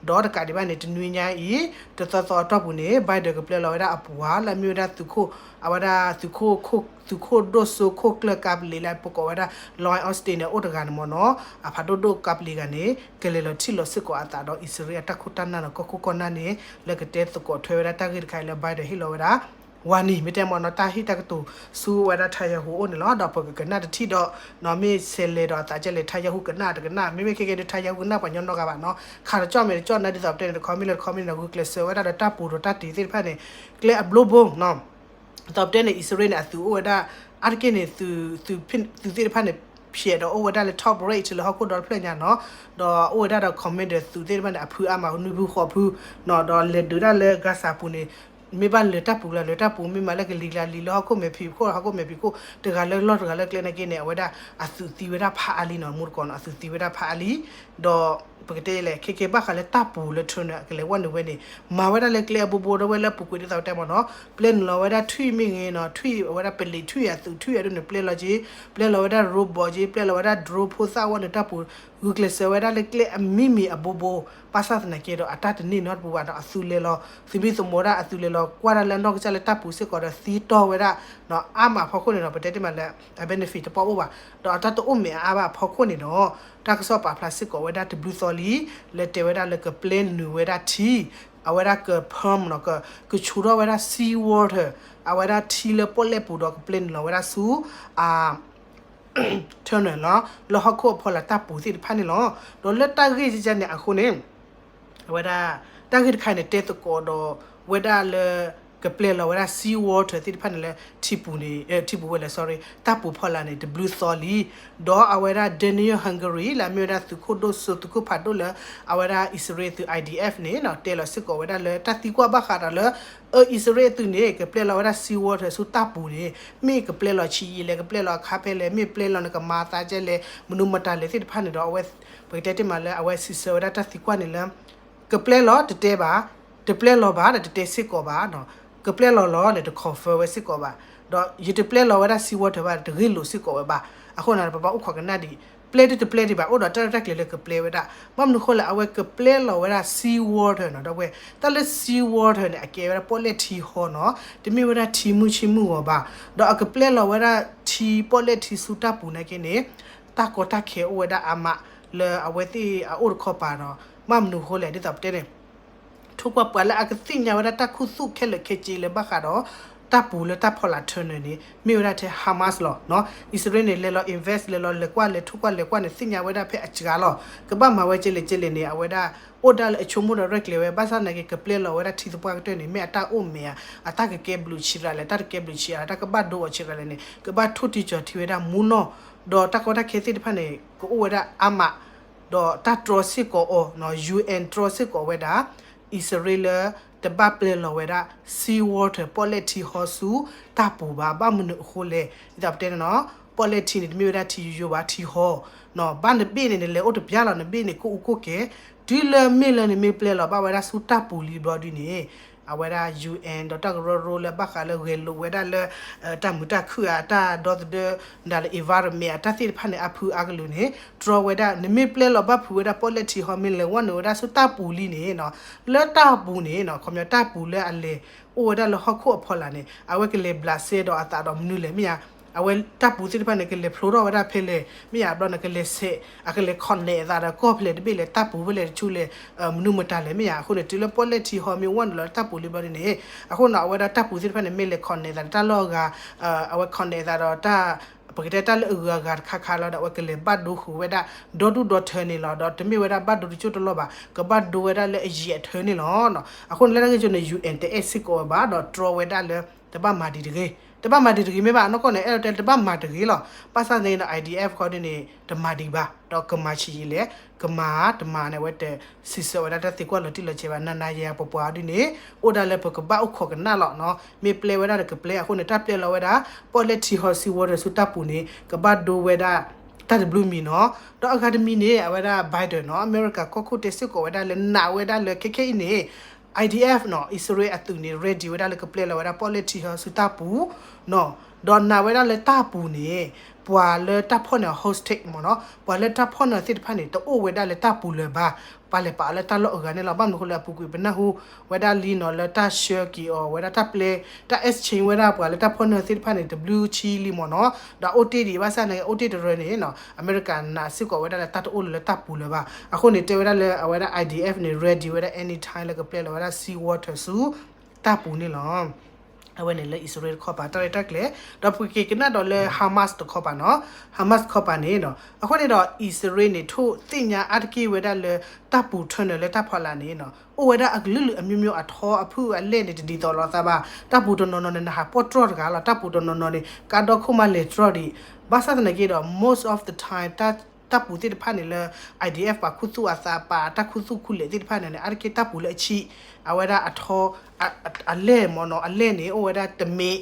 ဒီးတကးဒံးဘၣ်န့ၣ် တနွံညါအံၤ တသီသီအတီၢ်ပူၤန့ၣ် Biden ကပျဲလီၤဝဲဒၣ်အပှၤလၢအမ့ၢ်ဝဲဒၣ်သုးခိၣ်, အဝဲဒၣ်သုးခိၣ်, သုးခိၣ်ဒိၣ်စိခိၣ်ကျၢၢ်ကါပလံၤလၢပကိးဝဲဒၣ် Lloyd Austin န့ၣ် အိၣ်တဂၤန့ၣ်မ့ၢ်နီၤ, အဖးဒိၣ်ဒိၣ်ကါပလံၤဂၤန့ၣ် ကလဲၤလီၤထံၣ်လိာ်စ့ၢ်ကီးအသးဒီး အံၣ်စရ့လးအတၢ်ခိၣ်တၢ်နၢ်လၢကီၢ်ခိၣ်ကီၢ်နၢ်န့ၣ် လၢကတဲသကိးထွဲဝဲဒၣ်တၢ်ဂ့ၢ်တခါအံၤလၢ Biden ဟ့ၣ်လီၤဝဲဒၣ် ဝၤနံၤ မ့ၢ်တဲမ့ၢ်နီၤ တၢ်ဟ့ၣ်တၢ်ကတိၤဆူဝဲဒၣ် Netanyahu အိၣ်န့ၣ်လီၤ. ဒီးပကကနၣ်တထံၣ်ဒီး နီၤမ့ၢ်ဆဲးလဲၤဒီးအသးကဲလဲၣ် Netanyahu ကနၣ်တကနၣ် မ့မ့ၢ်ခဲကဲဒုး Netanyahu ကနၣ်ပှၤညီနီတဂၤဘၣ်နီၤ ခးတကၠီၣ်မဲာ်တကၠီၣ်နါ ဒ်သိးပတဲန့ၣ် တခီမ့ၢ်လၢတခီမ့ၢ်န့ၣ် ဂုာ်ကျဲးစၢးဝဲဒၣ်ဒီးတၢ်ပူၤဒီးတၢ်တ့ၤသ့ၣ်တဖၣ်န့ၣ် ကျဲအဘျိဘိနီၤ ဒ်သိးပတဲန့ၣ် အံၣ်စရ့လးန့ၣ် အသုးအိၣ်ဝဲဒၣ် အါတက့ၢ်န့ၣ် သုးသ့ၣ်တဖၣ်န့ၣ် ဖျဲးဒီးအိၣ်ဝဲဒၣ်လၢ top rank လၢဟီၣ်ခိၣ်ဒီတဖျၢၣ်ညါနီၤ, ဒီးအိၣ်ဝဲဒၣ်ဒီး commander သုးသ့ၣ်တဖၣ်န့ၣ် အဖုအါမး နွံဖုဃိးဖုနီၤ ဒီးလဲၤဒုးဒၣ်လၢ Gaza ပူၤန့ၣ် မ့ၢ်ဘၣ်လဲၤတၢ်ပူၤလၢလဲၤတၢ်ပူၤ မ့ၢ်မးလၢကလံၤကျါလံၤလၢဟီၣ်ခိၣ်မဲာ်ဖံးခိၣ် ဟီၣ်ခိၣ်မဲာ်ဖံးခိၣ် တဂၤလၢလီၢ်တဂၤလၢကျဲနာ်က့န့ၣ် အဝဲဒၣ်အသုးသံဝဲဒၣ်ဖးအါလံနီၤ မူတကိးနီၤ အသုးသံဝဲဒၣ်ဖးအါလံ ဒီးပကတဲလဲၣ် ခဲကဲဘၣ်ဃးလၢတၢ်ပူၤလၢ Turner ကလဲၤဝဲနုာ်ဝဲန့ၣ် မၤဝဲဒၣ်လၢကျဲအဘိဘိဒီးဝဲလၢအပူၤကွံာ်ဒ်သိးပတဲမ့ၢ်နီၤ ပျဲနုာ်လီၤဝဲဒၣ်ထွံၣ်မ့ၢ်ဂ့ၤနီၤ ထွံၣ်အဝဲဒၣ်ပလံးထွံၣ်အသုးထွံၣ်အဒိၣ်န့ၣ် ပျဲလီၤက့ၤ ပျဲလီၤဝဲဒၣ် robot က့ၤ ပျဲလီၤဝဲဒၣ် drone ဖိသၣ်ဝဲနုာ်တၢ်ပူၤ ဂုာ်ကျဲးစၢးဝဲဒၣ်လၢကျဲအမံၤမံၤအဘိဘိ ဘၣ်ဆၣ်သနာ်က့ဒီး အတၢ်တန့ၢ်နီတပူၤဘၣ်နီၤ အသုးလဲၤလီၤ သုးမံသမိးတၢ် အသုးလဲၤလီၤကွၢ်တၢ်လၢအနီၢ်ကစၢ်လၢတၢ်ပူၤစ့ၢ်ကီးဒီးသံတီၢ်ဝဲဒၣ် အါမးအဖီခိၣ်န့ၣ်ဒီး ပတဲတ့ၢ်မးလၢ အ benefit တပီၢ်အိၣ်ဘၣ် ဒီးအတၢ်တအိၣ်မဲာ်အါအါဘၣ်အဖီခိၣ်န့ၣ်ဒီး တၢ်ကစီၣ်ပာ်ဖျါစ့ၢ်ကီးဝဲဒၣ်တဘျုးသီလံ လၢတဲဝဲဒၣ်လၢကပျဲနုာ်ဝဲဒၣ်ထံ အဝဲဒၣ်က pump နီၤ ကဆူးထီၣ်ဝဲဒၣ် sea water အဝဲဒၣ်ထံလၢပီၣ်လဲၣ်ပူၤဒီးကပျဲနုာ်လီၤဝဲဒၣ်ဆူ အ Turner လီၤ လၢဟီၣ်ခိၣ်အဖီလာ်တၢ်ပူၤသ့ၣ်တဖၣ်န့ၣ်လီၤ. ဒီးလၢတၢ်ဂ့ၢ်ကကန့ၣ်အဃိန့ၣ် အဝဲဒၣ် တၢ်ဂ့ၢ်တခါန့ၣ် တဲသကိးဒီးဝဲဒၣ်လၢ ကပျဲလီၤဝဲဒၣ် sea water သ့ၣ်တဖၣ်န့ၣ်လၢ ထံပူၤန့ၣ် ထံပူၤဝဲလဲၣ် sorry တၢ်ပူၤဖီလာ်န့ၣ် တဘျုးသီလံ. ဒီးအဝဲဒၣ် Daniel Hagari လၢအမ့ၢ်ဝဲဒၣ်သုးခိၣ်ဒိၣ်စိ သုးခိၣ်ဖးဒိၣ်လၢ အဝဲဒၣ်အံၣ်စရ့လးသုး I D F န့ၣ် တဲလီၤစ့ၢ်ကီးဝဲဒၣ်လၢတၢ်သံကွၢ်ဘၣ်ဃးဒီးလၢ အၢ အံၣ်စရ့လးအသုးန့ၣ် ကပျဲလီၤဝဲဒၣ် sea water ဆူတၢ်ပူၤန့ၣ် မ့ၢ်ကပျဲလီၤဆံးယံာ်လဲၣ် ကပျဲလီၤအခါဖဲလဲၣ် မ့ၢ်ပျဲလီၤန့ၣ် ကမၤအသးဒ်လဲၣ် မနုၤမတၤလဲၣ်သ့ၣ်တဖၣ်န့ၣ်ဒီး အဝဲ ပကတဲတ့ၢ်မးလၢ အဝဲစံးဆၢဝဲဒၣ်တၢ်သံကွၢ်န့ၣ်လၢ ကပျဲလီၤတတဲဘၣ်, တပျဲလီၤဘၣ်ဒီးတတဲစ့ၢ်ကီးဘၣ်, ကပျဲလီၤလီၤန့ၣ် တ confirm ဝဲစ့ၢ်ကီးဘၣ်, ဒီးယတပျဲလီၤဝဲဒၣ် sea water ဘၣ် တဂ့ၢ်လိာ်စ့ၢ်ကီးဝဲဘၣ်. အဃိန့ၣ် ပဘၣ်အိၣ်ခိးကနၣ်ဒံး ပျဲတပျဲဒံးဘၣ် အိၣ်ဒီးတၢ်ရဲၣ်တၢ်ကျဲၤလၢကပျဲဝဲဒၣ်. ဘၣ်မနုၤဃိလဲၣ် အဝဲကပျဲလီၤဝဲဒၣ် sea water နီၤ ဒီပုၢ်ဝဲၢ်, တၢ်လၢ sea water န့ၣ် အကဲဝဲဒၣ်ပီၣ်လဲၣ်ထံဟီနီၤ, တမ့ၢ်ဝဲဒၣ်ထံမုၢ်ဆ့ၣ်မုၢ်ဂီၤဘၣ်. ဒီးအကပျဲလီၤဝဲဒၣ်ထံပီၣ်လဲၣ်ထံဆူတၢ်ပူၤနာ်က့န့ၣ် တၢ်ကီတၢ်ခဲအိၣ်ဝဲဒၣ်အါမး လၢအဝဲသ့ၣ်အအိၣ်တခီပၤဒီး ဘၣ်မနုၤဃိလဲၣ် ဒ်သိးပတဲန့ၣ် ထိၣ်ကွၢ်ပှၤလၢအကသ့ၣ်ညါဝဲဒၣ်တၢ်ခူသူၣ်ခဲလၢာ်ခဲဆ့လၢဘၣ်ဃးဒီး တၢ်ပူၤလၢတၢ်ဖီလာ် Turner န့ၣ် မ့ၢ်ဝဲဒၣ်ထဲ Hamas လီၤ. အံၣ်စရ့လးန့ၣ် လဲၤလီၤ invest လဲၤလီၤလဲၤကွၢ်လဲၤထိၣ်ကွၢ်လဲၤကွၢ်န့ၣ် သ့ၣ်ညါဝဲဒၣ်ဖဲအစှၤလီၤ. ကဘၣ်မၤဝဲကဲလဲၣ်ကဲလဲၣ်န့ၣ် အဝဲဒၣ် အိၣ်ဒၣ်လၢအဆိကမိၣ်ဒီးရဲၣ်ကျဲၤဝဲ ဘၣ်ဆၣ်သနာ်က့ ကပျဲလီၤဝဲဒၣ်ထံသပှၢ်ကတၢၢ်န့ၣ် မ့ၢ်အတၢ်အိၣ်မဲာ်ဧါ, အတၢ်ကကဲဘျုးဆံးရၤလဲၣ်, တၢ်တကဲဘျုးဆံးရၤ တၢ်ကဘၣ်ဒိအီၤဆံးရၤလဲၣ်န့ၣ် ကဘၣ်ထိၣ်တံၢ်ကၠီၤထံဝဲဒၣ်မူနီၢ်, ဒီးတၢ်ကီတၢ်ခဲသ့ၣ်တဖၣ်န့ၣ် ကအိၣ်ဝဲဒၣ်အါမး ဒီးတၢ်တြီစ့ၢ်ကီးအီၤ UN တြီစ့ၢ်ကီးဝဲဒၣ် အံၣ်စရ့လး တဘၣ်ပျဲလီၤဝဲဒၣ် sea water ပီၣ်လဲၣ်ထံဟီဆူတၢ်ပူၤဘၣ်. ဘၣ်မနုၤအဃိလဲၣ် ဒ်သိးပတဲန့ၣ်နီၤ, ပီၣ်လဲၣ်ထံန့ၣ် တမ့ၢ်ဝဲဒၣ်ထံယိယိဘၣ် ထံဟီနီၤ, ဘၣ်နဘ့ၣ်န့ၣ် နလဲၤအိၣ်တပျၢ်လီၤ နဘ့ၣ်န့ၣ် ကအိၣ်ကအိၣ်ကဲ, တုၤလၢမ့ၢ်လၢနမ့ၢ်ပျဲလီၤဘၣ်ဝဲဒၣ်ဆူတၢ်ပူၤလံဘျီဒုန့ၣ် အဝဲဒၣ် UN ဒီးတၢ်ကရၢကရိလၢဘၣ်ဃးလၢဂဲၤလိာ်ဝဲဒၣ်လၢ တၢ်မုာ်တၢ်ခုၣ်ဧါ တၢ်ဒီသဒၢ ဒၣ်လၢ environment အတၢ်သ့ၣ်တဖၣ်န့ၣ် အါဖုအါကလုာ်န့ၣ် တြီဝဲဒၣ် နမ့ၢ်ပျဲလီၤဘၣ်ဖုးဝဲဒၣ်ပီၣ်လဲၣ်ထံဟီ မ့ၢ်လဲၤဝဲနုာ်ဝဲဒၣ်ဆူတၢ်ပူၤလံန့ၣ်နီၤ, လၢတၢ်ပူၤန့ၣ်နီၤ ခီပညီတၢ်ပူၤလၢအလဲၤအိၣ်ဝဲဒၣ်လၢဟီၣ်ခိၣ်အဖီလာ်န့ၣ် အဝဲကလဲၤဘျးစဲဒီးအသးဒီးမနုၤလဲၣ်မ့ၢ်ဧါ, အဝဲတၢ်ပူၤသ့ၣ်တဖၣ်န့ၣ် ကလဲၤဖျိထီၣ်ဝဲဒၣ်ဖဲလဲၣ် မ့ၢ်ဧါ ဘျီန့ၣ် ကလဲၤဆဲး အကလဲၤ connect အသးဒီးကီၢ်ဖဲလဲၣ်တဘ့ၣ်လဲၣ် တၢ်ပူၤဖဲလဲၣ်တဆူလဲၣ် မနုၤမတၤလဲၣ်မ့ၢ်ဧါ. အဃိန့ၣ် တုၤလၢပီၣ်လဲၣ်ထံဟီမ့ၢ်ဝဲနုာ်လီၤလၢတၢ်ပူၤလံဘျီဒုန့ၣ် အဃိန့ၣ် အဝဲဒၣ်တၢ်ပူၤသ့ၣ်တဖၣ်န့ၣ် မ့ၢ်လဲၤ connect သးဒီးတၢ်လီၢ်အဂၤ အဝဲ connect သးဒီးတၢ် ပကတဲတၢ်လၢအဂုၤအဂၤတခါခါလီၤဒီး အဝဲကလဲၤဘၣ်ဒိဃုာ်ဝဲဒၣ် ဒီဒူၣ်ဒီထၢန့ၣ်လီၤ. ဒီးတမ့ၢ်ဝဲဒၣ်ဘၣ်ဒိတစိၢ်တလီၢ်ဘၣ် ကဘၣ်ဒိဝဲဒၣ်လၢအယံာ်အထၢန့ၣ်လီၤ. အဃိန့ၣ် လၢတၢ်ဂ့ၢ်ကီန့ၣ် UN တအဲၣ်စ့ၢ်ကီးဝဲဘၣ် ဒီးတြီဝဲဒၣ်လၢ တဘၣ်မၤဒံးတဂ့ၤ, တဘၣ်မၤဒံးတဂ့ၤမ့ၢ်ဘၣ် အနီၢ်ကီၢ်န့ၣ် အဲၣ်ဒိးတဲတဘၣ်မၤတဂ့ၤလီၤ. ဘၣ်ဆၣ်သနာ်က့ဒီး IDF ခီဒုန့ၣ် တမၤဒံးဘၣ် ဒီးကမၤဆံးယံာ်လဲၣ် ကမၤတမၤန့ၣ် အဝဲတစံးဆၢဝဲဒၣ်တၢ်သံကွၢ်လီၤတံၢ်လီၤဆဲးဘၣ် နၤနၤယၤယၤပှၤပှၤဒုန့ၣ် အိၣ်ဒၣ်လၢပကဘၣ်အိၣ်ခိးကနၣ်လီၤနီၤ. မ့ၢ်ပျဲဝဲဒၣ်ဒီးကပျဲ အဃိန့ၣ် တၢ်ပျဲလီၤဝဲဒၣ် ပီၣ်လဲၣ်ထံဟီ sea water ဆူတၢ်ပူၤန့ၣ် ကဘၣ်ဒိဝဲဒၣ် တၢ်တဘျုးမံၤနီၤ. ဒီးအဂၤတမံၤန့ၣ် အဝဲဒၣ် Biden နီၤ အမဲရကၤကီၢ်ခိၣ်တဲစ့ၢ်ကီးဝဲဒၣ်လၢနာ်ဝဲဒၣ်လၢခဲခဲအံၤန့ၣ် IDF နီၤ အံၣ်စရ့လးအသုးန့ၣ် ready ဝဲဒၣ်လၢကပျဲလီၤဝဲဒၣ်ပီၣ်လဲၣ်ထံဟီဆူတၢ်ပူၤနီၤ. ဒီးနာ်ဝဲဒၣ်လၢတၢ်ပူၤန့ၣ် ပှၤလၢတၢ်ဖီၣ်န့ၢ်အီၤ hostage မ့ၢ်နီၤ, ပှၤလၢတၢ်ဖီၣ်န့ၢ်အီၤသ့ၣ်တဖၣ်န့ၣ် တအိၣ်ဝဲဒၣ်လၢတၢ်ပူၤလၢၤဘၣ်, ပာ်လဲၤပာ်အီၤလၢတၢ်လီၢ်အဂၤန့ၣ်လီၤ. ဘၣ်မနုၤအဃိလဲၣ် အပူၤကွံာ်ပနၢ်ဟူဝဲဒၣ်လံနီၤ လၢတၢ်ဆှၢက့ၤအီၤဝဲဒၣ်တၢ်ပျဲ တၢ် exchange ဝဲဒၣ်ပှၤလၢတၢ်ဖီၣ်န့ၢ်အီၤသ့ၣ်တဖၣ်န့ၣ် တဘျုးဆံလံမ့ၢ်နီၤ, ဒီးအိၣ်တ့ၢ်ဒံးဘၣ်ဆၣ်န့ၣ် အိၣ်တ့ၢ်တရၢန့ၣ်နီၤ အမဲရကၤနာ်စ့ၢ်ကီးဝဲဒၣ်လၢတၢ်တအိၣ်လၢၤလၢတၢ်ပူၤလၢၤဘၣ်. အဃိန့ၣ် တဲဝဲဒၣ်လၢအဝဲဒၣ် I D F န့ၣ် ready ဝဲဒၣ် anytime လၢကပျဲလီၤဝဲဒၣ် sea water ဆူတၢ်ပူၤန့ၣ်လီၤ. အဝဲန့ၣ်လၢအံၣ်စရ့လးတခီပၤ တၢ်ရဲၣ်တၢ်ကျဲၤ, ဒီးပက့ၤကနၣ်ဒီးလၢ Hamas တခီပၤနီၤ, Hamas တခီပၤန့ၣ်နီၤ အဃိန့ၣ်ဒီး အံၣ်စရ့လးန့ၣ် ထိၣ်သ့ၣ်ညါအါတက့ၢ်ဝဲဒၣ်လၢ တၢ်ပူၤ tunnel လၢတၢ်ဖီလာ်န့ၣ်နီၤ အိၣ်ဝဲဒၣ်အကလုာ်လုာ်အမျိုးမျိုး အထီအဖုၣ်အလဲၢ်န့ၣ် တဒ်သိးလိာ်သးဘၣ်. တၢ်ပူၤတနီၤနီၤန့ၣ် နဟးပိာ်တြီၢ်တဂၤလီၤ, တၢ်ပူၤတနီၤနီၤန့ၣ် ကါဒီခိၣ်မးလဲၤတြီၢ်ဒံး, ဘၣ်ဆၣ်သနာ်က့ဒီး most of the time တၢ် တၢ်ပူၤသ့ၣ်တဖၣ်န့ၣ်လၢ I D F ပာ်ခူသူၣ်အသး ပာ်တၢ်ခူသူၣ်ခူလဲၢ်သ့ၣ်တဖၣ်န့ၣ်န့ၣ် အါတက့ၢ်တၢ်ပူၤလၢအဆံး, အဝဲဒၣ်အထီ အ အလဲၢ်မ့ၢ်နီၤ အလဲၢ်န့ၣ် အိၣ်ဝဲဒၣ်တမ့ၢ်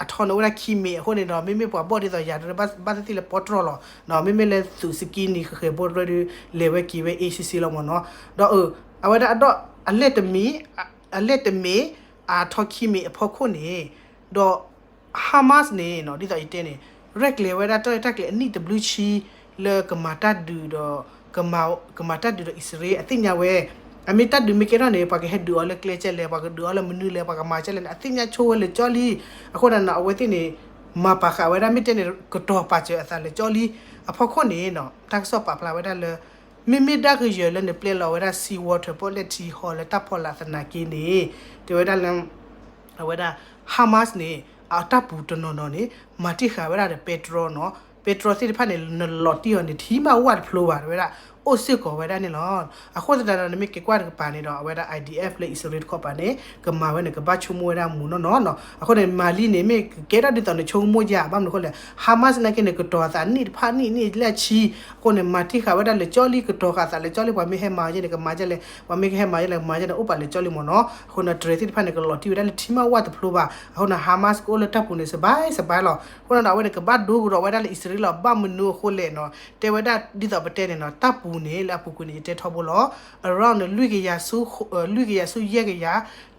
အထီန့ၣ်အိၣ်ဝဲဒၣ်ခံမ့ၢ်, အဃိန့ၣ်ဒီး မ့မ့ၢ်ပှၤဘီၣ်ဒ်သိးယၤတရၢ ဘၣ်သ့ၣ်သ့ၣ်လၢပိာ်တြီၢ်လီၤ, မ့မ့ၢ်လၢသုးစကံနံၤဃဲၤဃဲၤဘိတရၢဒုး လဲၤဝဲက့ၤဝဲအ့ဆ့ဆ့လီၤမ့ၢ်နီၤ, ဒီးအဝဲဒၣ်အဒီၣ် အလဲၢ်တမ့ၢ် အလဲၢ်တမ့ၢ် အထီခံမ့ၢ်အဖီခိၣ်န့ၣ်, ဒီး Hamas န့ၣ်နီၤ ဒ်သိးယတဲန့ၣ် ရဲၣ်ကျဲၤဝဲဒၣ်တၢ်ရဲၣ်တၢ်ကျဲၤအနံၣ်တဘျုးဆံ လၢကမၤတၢ်ဒုးဒီး ကမၤတၢ်ဒုးဒီးအံၣ်စရ့လး အသ့ၣ်ညါဝဲ, အမ့ၢ်တၢ်ဒုးမ့ၢ်ကဲထီၣ်န့ၣ် ပှၤကဟဲဒုးအီၤလၢကျဲကဲလဲၣ် ပှၤကဒုးအီၤလၢမနုၤလဲၣ် ပှၤကမၤကဲလဲၣ်န့ၣ် အသ့ၣ်ညါဆိဝဲလၢာ်ကၠီလံ, အဃိန့ၣ်နီၤ အဝဲသ့ၣ်န့ၣ် မၤပာ်ဃာ်ဝဲဒၣ် မ့ၢ်တဲန့ၣ် ကတီၤပာ်စၢၤအသးလၢာ်ကၠီလံ, အဖီခိၣ်န့ၣ်နီၤ တၢ်ကစီၣ်ပာ်ဖျါဝဲဒၣ်လၢ မ့မ့ၢ်ဒၣ်ကယၢၤလၢနပျဲလီၤဝဲဒၣ် sea water ပီၣ်လဲၣ်ထံဟီလၢတၢ်ဖီလာ်သနာ်က့န့ၣ်, တဲဝဲဒၣ်လၢ အဝဲဒၣ် Hamas န့ၣ် အတၢ်ပူၤတနီၤနီၤန့ၣ် မၤတ့ၢ်ဃာ်ဝဲဒၣ်ဒီးပဲတြီနီၤ, ပဲတြီသ့ၣ်တဖၣ်န့ၣ် နလီၤတံၢ်အီၤန့ၣ် ထံမးဝၣ်တဖျိဘၣ် တဲဝဲဒၣ် အိၣ်စ့ၢ်ကီးဝဲဒၣ်န့ၣ်လီၤ. အဃိသတးဒီး နမ့ၢ်က့ၤကွၢ်တကပၤန့ၣ်ဒီး အဝဲဒၣ် I D F လၢအံၣ်စရ့လးတခီပၤန့ၣ် ကမၤဝဲန့ၣ် ကဘၣ်ဆိကမိၣ်ဝဲဒၣ်မူးနီၢ်နီၢ်နီၤ, အဃိန့ၣ် မၤလံန့ၣ် မ့ၢ်ကကဲထီၣ်ဒ်သိးနဆိကမိၣ်ယၤ ဘၣ်မနုၤအဃိလဲၣ် Hamas နာ်က့န့ၣ် ကတီၤအသးနံၣ်တဖၣ်နံၣ်နံၣ်လၢအဆံ, အဃိန့ၣ် မၤတ့ၢ်ဃာ်ဝဲဒၣ်လၢာ်ကၠီလံ ကတီၤဃာ်သးလၢာ်ကၠီလံ ပှၤမ့ၢ်ဟဲမၤအီၤယဲန့ၣ် ကမၤဒ်လဲၣ် ပှၤမ့ၢ်ကဟဲမၤယဲလဲၣ် ကမၤဒ်လဲၣ် အိၣ်ပာ်လၢာ်ကၠီလံမ့ၢ်နီၤ, အဃိန့ၣ် တြဲၤသ့ၣ်တဖၣ်န့ၣ် ကလီၤတံၢ်ဝဲဒၣ်လၢထံမးဝၣ်တဖျိဘၣ်, အဃိန့ၣ် Hamas ကအိၣ်လၢတၢ်ပူၤန့ၣ် စဘဲစဘဲလီၤ, အဃိန့ၣ်ဒီး အဝဲန့ၣ် ကဘၣ်ဒိကဒီးဝဲဒၣ်လၢအံၣ်စရ့လးလီၤ, ဘၣ်မနုၤအဃိလဲၣ်နီၤ, တဲဝဲဒၣ်ဒ်သိးပတဲန့ၣ်နီၤ, တၢ်ပူၤန့ၣ် လၢအပူၤကွံာ်န့ၣ် ယတဲထီဘိလီၤ, around န့ၣ် လွံၢ်ကယၤဆူ လွံၢ်ကယၤဆူယဲၢ်ကယၤ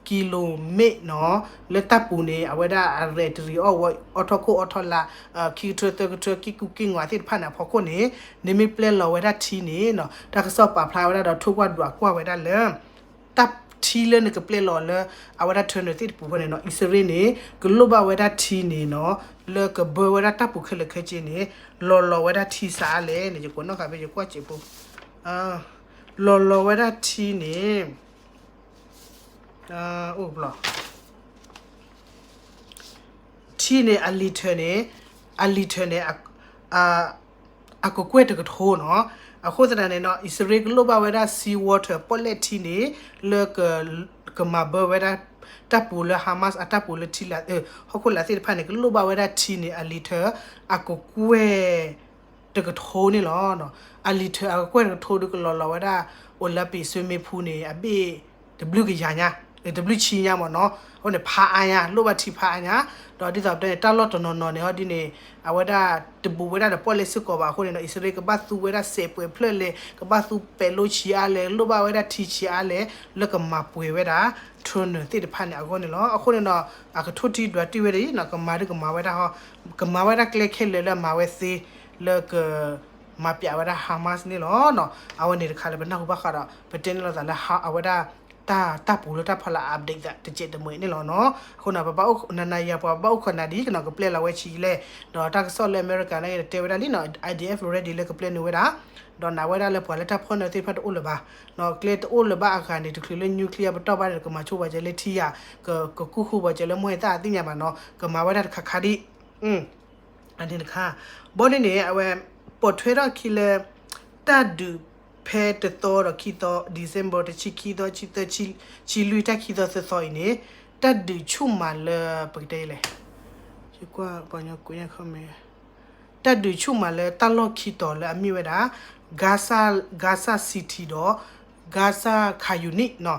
ကံလိမ့ၣ်နီၤ, လၢတၢ်ပူၤန့ၣ် အဝဲဒၣ်အရဲၣ်တရံးအီၣ်ဝဲ အီထီၣ်ခိၣ်အီထီၣ်လါ ခံကထၢသၢကထၢ ကံၢ်ကူၣ်ကံၢ်ငီၤသ့ၣ်တဖၣ်န့ၣ် အဖီခိၣ်န့ၣ် နမ့ၢ်ပျဲလီၤဝဲဒၣ်ထံန့ၣ်နီၤ, တၢ်ကစီၣ်ပာ်ဖျါဝဲဒၣ်ဒီး ထိၣ်ကွၢ်ဒွးကွၢ်ဝဲဒၣ်လၢ တၢ်ထံလၢနကပျဲလီၤလၢ အဝဲဒၣ် tunnel သ့ၣ်တပူၤဖဲန့ၣ်နီၤ, အံၣ်စရ့လးန့ၣ် ကလိၣ်ဘၣ်ဝဲဒၣ်ထံန့ၣ်နီၤ, လၢကဘၢဝဲဒၣ်တၢ်ပူၤခဲလၢာ်ခဲဆ့န့ၣ် လီၤလီၤဝဲဒၣ်ထံစးအါလဲၣ်န့ၣ် ယကိးနီၣ်ဃာ်ဖဲယကွၢ်စဲးဖိ, လီၤလီၤဝဲဒၣ်ထံန့ၣ် အိၣ်ဘျီ ထံန့ၣ် အလံာ်ထၢၣ်န့ၣ်, အလံာ်ထၢၣ်န့ၣ် အကကွဲၢ်တကထိနီၤ, အဃိသတးန့ၣ်နီၤ အံၣ်စရ့လးကလိၣ်ဘၣ်ဝဲဒၣ် sea water ပီၣ်လဲၣ်ထံန့ၣ် လၢ ကမၤဘၢဝဲဒၣ် တၢ်ပူၤလၢ Hamas အတၢ်ပူၤလၢထံလာ် ဟီၣ်ခိၣ်လာ်သ့ၣ်တဖၣ်န့ၣ် ကလိၣ်ဘၣ်ဝဲဒၣ်ထံန့ၣ် အလံာ်ထၢၣ် အကကွဲၢ် တကထိန့ၣ်လီၤ. အလံာ်ထၢၣ်အကကွဲၢ်တကထိဒီး ကလီၤလီၤဝဲဒၣ် Olympic swimming pool န့ၣ် အဘ့ၣ်တဘျုးကယၤညါ, တဘျုးဆံညါမ့ၢ်နီၤ, အဃိန့ၣ် ဖးအါညါ လိၣ်ဘၣ်ထံဖးအါညါ, ဒီးဒ်သိးပတဲန့ၣ် တၢ်လီၢ်တနီၤနီၤန့ၣ် ဟီဒ်န့ၣ် အဝဲဒၣ်တဘူးဝဲဒၣ်ဒီးပီၣ်လဲၣ်စ့ၢ်ကီးဘၣ်အဃိန့ၣ်ဒီး အံၣ်စရ့လးကဘၣ်သူဝဲဒၣ်စဲးပှဲၤဖျၢၣ်လဲၣ်, ကဘၣ်သူပဲၤလိဆံးအါလဲၣ်, လိၣ်ဘၣ်ဝဲဒၣ်ထံဆံးအါလဲၣ် လၢကမၤပှဲၤဝဲဒၣ် tunnel သ့ၣ်တဖၣ်န့ၣ်အဂီၢ်န့ၣ်လီၤ. အဃိန့ၣ်ဒီး အကထိၣ်ထံဒွးတံၢ်ဝဲဒၣ်အံၤနီၤ ကမၤဒုးကမၤဝဲဒၣ်ဟီ, ကမၤဝဲဒၣ်ကျဲခဲလၢာ်လၢအမၤဝဲသ့ လၢကမၤပၠးဝဲဒၣ် Hamas န့ၣ်လီၤ. အဝဲန့ၣ်တခါလၢပနၢ်ဟူဘၣ်ဃးဒီး ပတဲန့ၣ်လိာ်သးလၢ အဝဲဒၣ် တၢ်ပူၤလၢတၢ်ဖီလာ် update တစဲးတမှဲၤန့ၣ်လီၤနီၤ. အဃိန့ၣ် ပဘၣ်အိၣ်နၤနၤယၤ ပှၤဘၣ်အိၣ်ခိးနၤဒ်ကနီၤ ကပျဲလီၤဝဲဆံးလဲၣ်, ဒီးတၢ်ကစီၣ်လၢအမဲရကၤန့ၣ် တဲဝဲဒၣ်လံနီၤ I D F ready လၢကပျဲနုာ်ဝဲဒၣ်, ဒီးနာ်ဝဲဒၣ်လၢပှၤလၢတၢ်ဖီၣ်န့ၢ်သ့ၣ်တဖၣ်တအိၣ်လၢၤဘၣ်, ကျဲတအိၣ်လၢၤဘၣ်အဂၤန့ၣ် တချုးလၢ nuclear ပတီၢ်ဘၣ်ဒီး ကမၤဆိပှၤကဲလၢထံယၤ, ကကူၣ်ဃုပှၤကဲလၢမိၢ်သၣ်အသ့ၣ်ညါဘၣ်နီၤ, ကမၤဝဲဒၣ်တခါခါဒံး အန့ၣ်တခါ, ဘီဒ်န့ၣ် အဝဲ ပိာ်ထွဲထီၣ်ခံလၢ တၢ်ဒုးဖဲတသီဒီးခံသီ December တဆံခံသီ ဆံသၢ ဆံလွံၢ် တၢ်ခံသီသၢသီအံၤန့ၣ် တၢ်ဒုးဆူၣ်မးလၢ ပကတဲလဲၣ်, ယကွၢ်ပှၤညီကွဲးညါ comment တၢ်ဒုးဆူၣ်မးလၢတၢ်လီၢ်ခံတီၤလၢအမ့ၢ်ဝဲဒၣ် Gaza, Gaza City ဒီး Gaza Khan Younis နီၤ,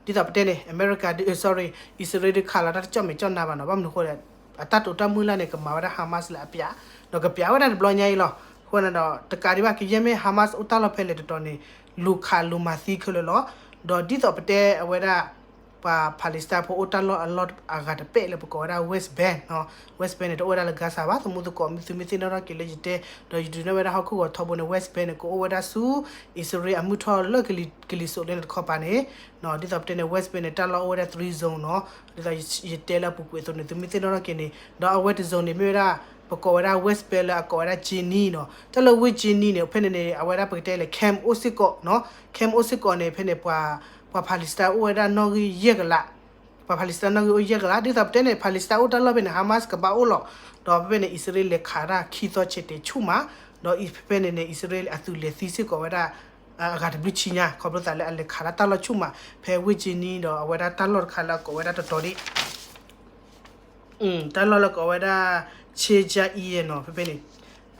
ဒ်သိးပတဲန့ၣ် အမဲရကၤဒုး sorry အံၣ်စရ့လးဒုးခးလီၤတၢ်တကၠီၣ်မဲာ်ကၠီၣ်နါဘၣ်နီၤ, ဘၣ်မနုၤအဃိလဲၣ် အတၢ်တိာ်တၢ်မုၢ်လၢ်န့ၣ် ကမၤဝဲဒၣ် Hamas လၢအပျး, ဒီးကပျးဝဲဒၣ်တဘျီညါအံၤလီၤ. အဃိန့ၣ်ဒီး တကးဒံးဘၣ် ကယဲၢ်မ့ၢ် Hamas အိၣ်တၢ်လီၢ်ဖဲလဲၣ်တတီၤန့ၣ် လူၤခးလူၤမၤသံခဲလၢာ်လီၤ. ဒီးဒ်သိးပတဲအဝဲဒၣ် ပှၤ Palestine ဖိအိၣ်တၢ်လီၢ်အလီၢ်အဂၤတပဲၢ်လၢပကိးဝဲဒၣ် West Bank နီၤ. West Bank န့ၣ် တအိၣ်ဝဲဒၣ်လၢ Gaza ဘၣ်, သမူသကိး သုမ့ၢ်သ့ၣ်နီၣ်ထီၣ်က့ၤလၢယတဲ ဒီးယဒုးနဲၣ်ဝဲဒၣ်ဟီၣ်ခိၣ်ဂီၤထီဘိန့ၣ် West Bank န့ၣ် ကအိၣ်ဝဲဒၣ်ဆူ အံၣ်စရ့လးအမုၢ်ထီၣ်လၢကလံၤစိးလၢန့ၣ်တခီပၤန့ၣ် ဒ်သိးပတဲန့ၣ် West Bank န့ၣ် တၢ်လီၢ်အိၣ်ဝဲဒၣ် three zone နီၤ. ဒ်သိးယတဲလၢအပူၤကွံာ်အသိးန့ၣ် သုမ့ၢ်သ့ၣ်နီၣ်ထီၣ်က့ၤန့ၣ် ဒီးအဝဲတ zone န့ၣ် မ့ၢ်ဝဲဒၣ် ပကိးဝဲဒၣ် West Bank လၢအကိးဝဲဒၣ် Jenin နီၤ. တၢ်လၢ West Jenin န့ၣ် ဖဲန့ၣ်န့ၣ် အဝဲဒၣ်ပကတဲလၢ camp အိၣ်စ့ၢ်ကီးနီၤ. camp အိၣ်စ့ၢ်ကီးန့ၣ် ဖဲန့ၣ် ပှၤ ပှၤ Palestine အိၣ်ဝဲဒၣ်နီၣ်ဂံၢ်ယဲၢ်ကလး ပှၤ Palestine နီၣ်ဂံၢ်အိၣ်ယဲၢ်ကလး ဒ်သိးပတဲန့ၣ် Palestine အိၣ်တၢ်လီၢ်ဖဲန့ၣ် Hamas ကဘၣ်အိၣ်လီၤ. ဒီးဖဲဖဲန့ၣ် အံၣ်စရ့လးလဲၤခးတၢ်ခံသီဆဲးတဲာ်ဆူၣ်မး ဒီးဖဲဖဲန့ၣ်န့ၣ် အံၣ်စရ့လးအသုးလဲၤသံစ့ၢ်ကီးဝဲဒၣ် အဂၤတဘျုးဆံညါ ခီဖျိသးလၢအလဲၤခးတၢ်တၢ်လီၢ်ဆူၣ်မး ဖဲ West Jenin ဒီးအဝဲဒၣ်တၢ်လီၢ်တခါလၢအကိးဝဲဒၣ်တတီၤဒံး တၢ်လီၢ်လၢကိးဝဲဒၣ် Sheikh Yahya နီၤ ဖဲဖဲန့ၣ်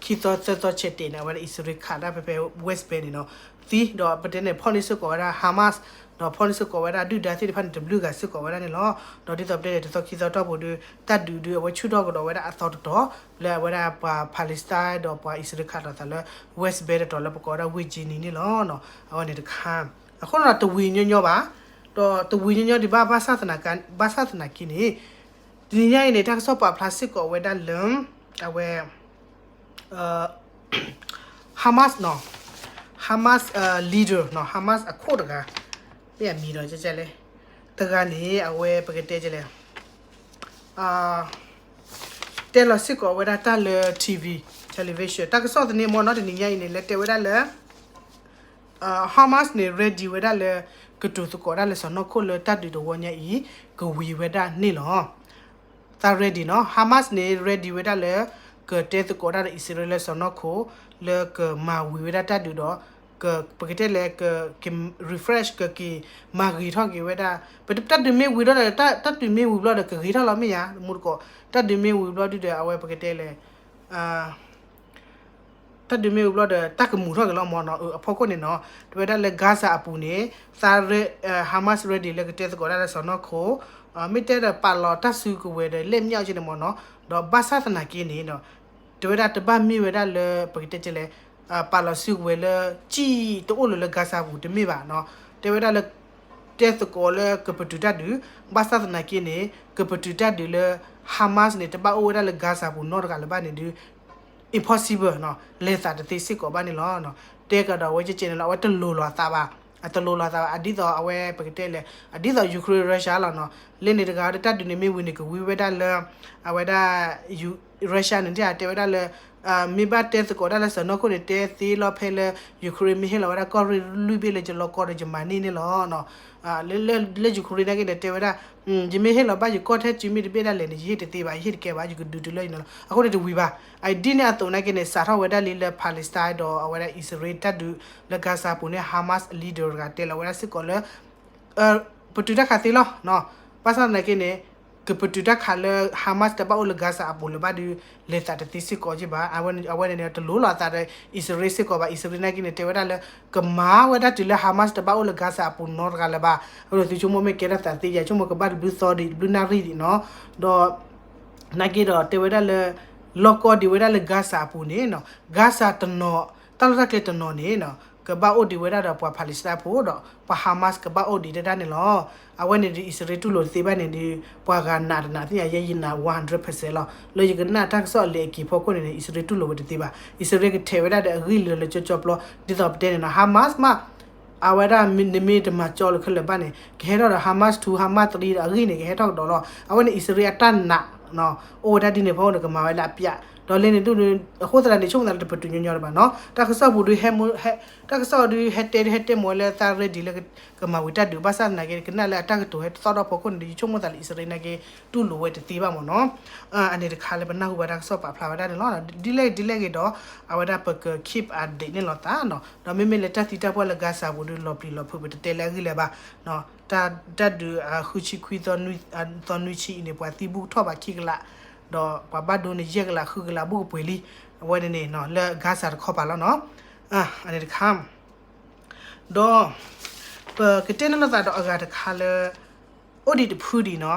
ခံသီသၢသီဆဲးတဲာ်န့ၣ် အဝဲဒၣ်အံၣ်စရ့လးခးတၢ်ဖဲဖဲ West Bank န့ၣ်နီၤ သံ ဒီးပတဲန့ၣ် ဖီၣ်န့ၢ်စ့ၢ်ကီးဝဲဒၣ် Hamas ဒီးဖီၣ်န့ၢ်စ့ၢ်ကီးဝဲဒၣ်ဒုၣ်ဒါသ့ၣ်တဖၣ်န့ၣ် တဘျုးဂၤစ့ၢ်ကီးဝဲဒၣ်န့ၣ်လီၤ. ဒီးဒ်သိးပတဲန့ၣ် တသီခံသီတီၢ်ပူၤဒီး တၢ်ဒုးဒုးအဝဲဆူၣ်ထီၣ်ကဒီးဝဲဒၣ်အသီတတီၤ လၢအဝဲဒၣ်ပှၤ Palestine ဒီးပှၤအံၣ်စရ့လးခးဒီးသးလၢ West Bank တတီၤလၢပကိးဝဲဒၣ် West Jenin န့ၣ်လီၤ. အဝဲန့ၣ်တခါ အဃိဒီးတဝံၤညီညီဘၣ် ဒီးတဝံၤညီညီဒံးဘၣ် ဘၣ်ဆၣ်သနာ်က့န့ၣ် တနံၤညါအံၤန့ၣ် တၢ်ကစီၣ်ပာ်ဖျါစ့ၢ်ကီးဝဲဒၣ်လၢ အဝဲ Hamas နီၤ Hamas leader နီၤ Hamas အခိၣ်တဂၤ မ့ၢ်အမံၤဒီးလဲၣ် တဂၤန့ၣ် အဝဲပကတဲလဲၣ် တဲလီၤစ့ၢ်ကီးဝဲဒၣ်တၢ်လၢ TV television တၢ်ကစီၣ်သန့မ့ၢ်နီၤ တနံၤညါအံၤန့ၣ် လဲၤတဲဝဲဒၣ်လၢ Hamas န့ၣ် ready ဝဲဒၣ်လၢ ကတိၤသကိးဒၣ်လၢစီၢ်နီၤခိၣ်လၢတၢ်ဒုးတဝီညါအံၤ ကဝံၤဝဲဒၣ်န့ၣ်လီၤ. သး ready နီၤ Hamas န့ၣ် ready ဝဲဒၣ်လၢ ကတဲသကိးဒၣ်ဒီးအံၣ်စရ့လးလၢစီၢ်နီၤခိၣ် လၢကမၤဝံၤဝဲဒၣ်တၢ်ဒုးဒီး ပကတဲလဲၣ် က refresh ကက့ၤမၤဂ့ၤထီၣ်က့ၤဝဲဒၣ် ပတၢ်ဒုးမ့ၢ်ဝံၤဒီး တၢ်ဒုးမ့ၢ်ဝံၤဘျီဒီး ကဂ့ၤထီၣ်လီၤမ့ၢ်ဧါ မူတကိး တၢ်ဒုးမ့ၢ်ဝံၤဘျီဒုဒီး အဝဲပကတဲလဲၣ် တၢ်ဒုးမ့ၢ်ဝံၤဘျီဒီး တၢ်ကမူၤထီၣ်က့ၤလီၤမ့ၢ်နီၤ အဖီခိၣ်န့ၣ်နီၤ တဲဝဲဒၣ်လၢ Gaza အပူၤန့ၣ် သး Hamas ready လၢကတဲသကိးဒၣ်လၢစီၢ်နီၤခိၣ် မ့ၢ်တဲဒီးပာ်လီၤတၢ်စုကဝဲၤဒီး လက်မြှောက် က့န့ၣ်မ့ၢ်နီၤ ဒီးဘၣ်ဆၣ်သနာ်က့န့ၣ် တဲဝဲဒၣ်တဘၣ်မ့ၢ်ဝဲဒၣ်လၢ ပကတဲလဲၣ် ပာ်လီၤစုကဝဲၤလၢ ကံၣ်တအိၣ်လၢၤလၢ Gaza ပူၤတမ့ၢ်ဘၣ်နီၤ တဲဝဲဒၣ်လၢ တဲသကိးလၢကပတုာ်တၢ်ဒုး ဘၣ်ဆၣ်သနာ်က့န့ၣ် ကပတုာ်တၢ်ဒုးလၢ Hamas န့ၣ် တဘၣ်အိၣ်ဝဲဒၣ်လၢ Gaza ပူၤနီတဂၤလၢၤဘၣ်န့ၣ်ဒုး impossible နီၤ လဲၤသးတသ့စ့ၢ်ကီးဘၣ်န့ၣ်လီၤ. တဲကဒီးအဝဲကဲကဲန့ၣ်လီၤ အဝဲတလိၤလီၤအသးဘၣ် အတလိၤလီၤအသးဘၣ် အဒ်သိးအဝဲပကတဲလဲၣ် အဒ်သိး Ukraine Russia လီၤနီၤ လၢန့ၣ်တဂၤဒီးတၢ်ဒုးန့ၣ်မ့ၢ်ဝံၤန့ၣ် ကဝံၤဝဲဒၣ်လၢ အဝဲဒၣ် Russia န့ၣ် တဲဝဲဒၣ်လၢ မ့ၢ်ဘၣ်တဲသကိးဒၣ်လၢစီၢ်နီၤခိၣ်န့ၣ် တဲသ့လီၤဖဲလၢ Ukraine မ့ၢ်ဟ့ၣ်လီၤဝဲဒၣ်ကီၢ်ရ့ၣ်လွံၢ်ဘ့ၣ်လၢယလီၤကီၢ်ဒီးယမၤန့ၢ်န့ၣ်လီၤ. လၢ လၢ Ukraine နာ်က့န့ၣ် တဲဝဲဒၣ် ယမ့ၢ်ဟ့ၣ်လီၤဘၣ်ယကီၢ်ထဲစုမ့ၢ်တဘ့ၣ်ဒၣ်လဲာ်န့ၣ် ယဟ့ၣ်တသ့ဘၣ် ယဟ့ၣ်တကဲဘၣ် ယကဒုးတုၤလၢယန့ၣ်လီၤ. အဃိန့ၣ်တဝံၤဘၣ် အဒ်န့ၣ်အသိးနာ်က့န့ၣ် စးထီၣ်ဝဲဒၣ်လံလၢ Palestine ဒီးအဝဲဒၣ်အံၣ်စရ့လး တၢ်ဒုးလၢ Gaza ပူၤန့ၣ် Hamas leader တဂၤတဲလီၤဝဲဒၣ်စ့ၢ်ကီးလၢ ပတုာ်တၢ်ခးသ့လီၤ. ဘၣ်ဆၣ်သနာ်က့န့ၣ် ကပတုာ်တၢ်ခးလၢ Hamas တဘၣ်အိၣ်လၢ Gaza အပူၤလၢၤဘၣ်ဒီး လဲၤသးတသ့စ့ၢ်ကီးက့ဘၣ်. အဝဲန့ၣ် အဝဲန့ၣ်န့ၣ် တလိၤလီၤအသးဒီး အံၣ်စရ့လးစ့ၢ်ကီးဘၣ်. အံၣ်စရ့လးနာ်က့န့ၣ် တဲဝဲဒၣ်လၢ ကမၤဝဲဒၣ်တုၤလၢ Hamas တဘၣ်အိၣ်လၢ Gaza အပူၤနီတဂၤလၢၤဘၣ်. အဝဲဒၣ်သုဆိကမိၣ်မ့ၢ်ကဲထီၣ်သးသ့ယၤ ဆိကမိၣ်ကဘၣ်တဘျုးသီဒံး တဘျုးနၣ်ရံၣ်ဒံးနီၤ. ဒီး နာ်က့ဒီးတဲဝဲဒၣ်လၢ လီၢ်ကီၢ်ဒံးဝဲဒၣ်လၢ Gaza အပူၤန့ၣ်နီၤ Gaza တနီၤ တၢ်လီၢ်တၢ်ကျဲတနီၤန့ၣ်နီၤ ကဘၣ်အိၣ်ဒံးဝဲဒၣ်ဒီးပှၤ Palestine ဖိဒီး ပှၤ Hamas ကဘၣ်အိၣ်ဒံးဒၣ်န့ၣ်လီၤ. အဝဲန့ၣ်ဒီး အံၣ်စရ့လးတူၢ်လိာ်တသ့ဘၣ်န့ၣ်ဒီး ပှၤဂၤနာ်တနာ်သ့ၣ်ညါ ယဲယနာ် one hundred percent လီၤ. လၢယကနၣ်တၢ်ကစီၣ်အလဲၤအက့ၤဖီခိၣ်န့ၣ်န့ၣ် အံၣ်စရ့လးတူၢ်လိာ်ဝဲတသ့ဘၣ်. အံၣ်စရ့လးကထဲးဝဲဒၣ်ဒီးအဂံၢ်လၢာ်လၢာ်ကၠီကၠီပျီ ဒ်သိးပတဲန့ၣ်နီၤ Hamas မး အဝဲဒၣ်နမ့ၢ်တမၤကၠီလၢခဲလၢာ်ဘၣ်န့ၣ် ကဟဲထီၣ်ဒီး Hamas two Hamas three ဒီးအဂံၢ်န့ၣ် ကဟဲထီၣ်ကဒီးလီၤ. အဝဲန့ၣ်အံၣ်စရ့လးအတၢ်နာ် အိၣ်ဝဲဒၣ်ဒ်န့ၣ်ဖီခိၣ်န့ၣ် ကမၤဝဲလၢအပျၢ် ဒီးလၢန့ၣ်ဒ်န့ၣ် အဃိသတးန့ၣ် ဆိကမိၣ်သးလၢတပတုာ်ညီညီတဘၣ်နီၤ. တၢ်ကစီၣ်ပူၤဒုး တၢ်ကစီၣ်ဒုး ဟဲတဲဒုး ဟဲတဲမ့ၢ်ဝဲလၢသး ready လၢကမၤဝံၤတၢ်ဒုး ဘၣ်ဆၣ်သနာ်က့ ကနၣ်လၢအတၢ်ကတိၤဟဲတသီၣ်ဒီးဖီခိၣ်န့ၣ်ဒီး ယဆိကမိၣ်သးလၢအံၣ်စရ့လးနာ်က့ တူၢ်လိာ်ဝဲတသ့ဘၣ်မ့ၢ်နီၤ. အန့ၣ်တခါလၢပနၢ်ဟူဘၣ်တၢ်ကစီၣ်ပာ်ဖျါဝဲဒၣ်န့ၣ်လီၤ. ဒ်လဲၣ်ဒ်လဲၣ်ဂ့ၤဒီး အဝဲဒၣ်ပက keep update န့ၣ်လီၤသးနီၤ. ဒီးမ့မ့ၢ်လၢတၢ်သံတၢ်ပှၢ်လၢ Gaza ပူၤဒုး လီၤပျံၤလီၤဖုး ပတတဲလၢအဂ့ၢ်လၢၤဘၣ်. တၢ်ဒုးဃုဆံခွံသီနွံဆံအံၤန့ၣ် ပှၤသံဘူးကထီၣ်ဘးခံကလး ဒီးပှၤဘၣ်ဒိန့ၣ် ယဲၢ်ကလးဃုကလးဘူးကပှဲၤလံ. အဝဲန့ၣ်န့ၣ် လၢ Gaza တခီပၤလီၤနီၤ. အန့ၣ်တခါ ဒီး ပကတဲန့ၢ်လိာ်သးဒီးအဂၤတခါလၢ အိၣ်ဒံးတဖုဒံးနီၤ.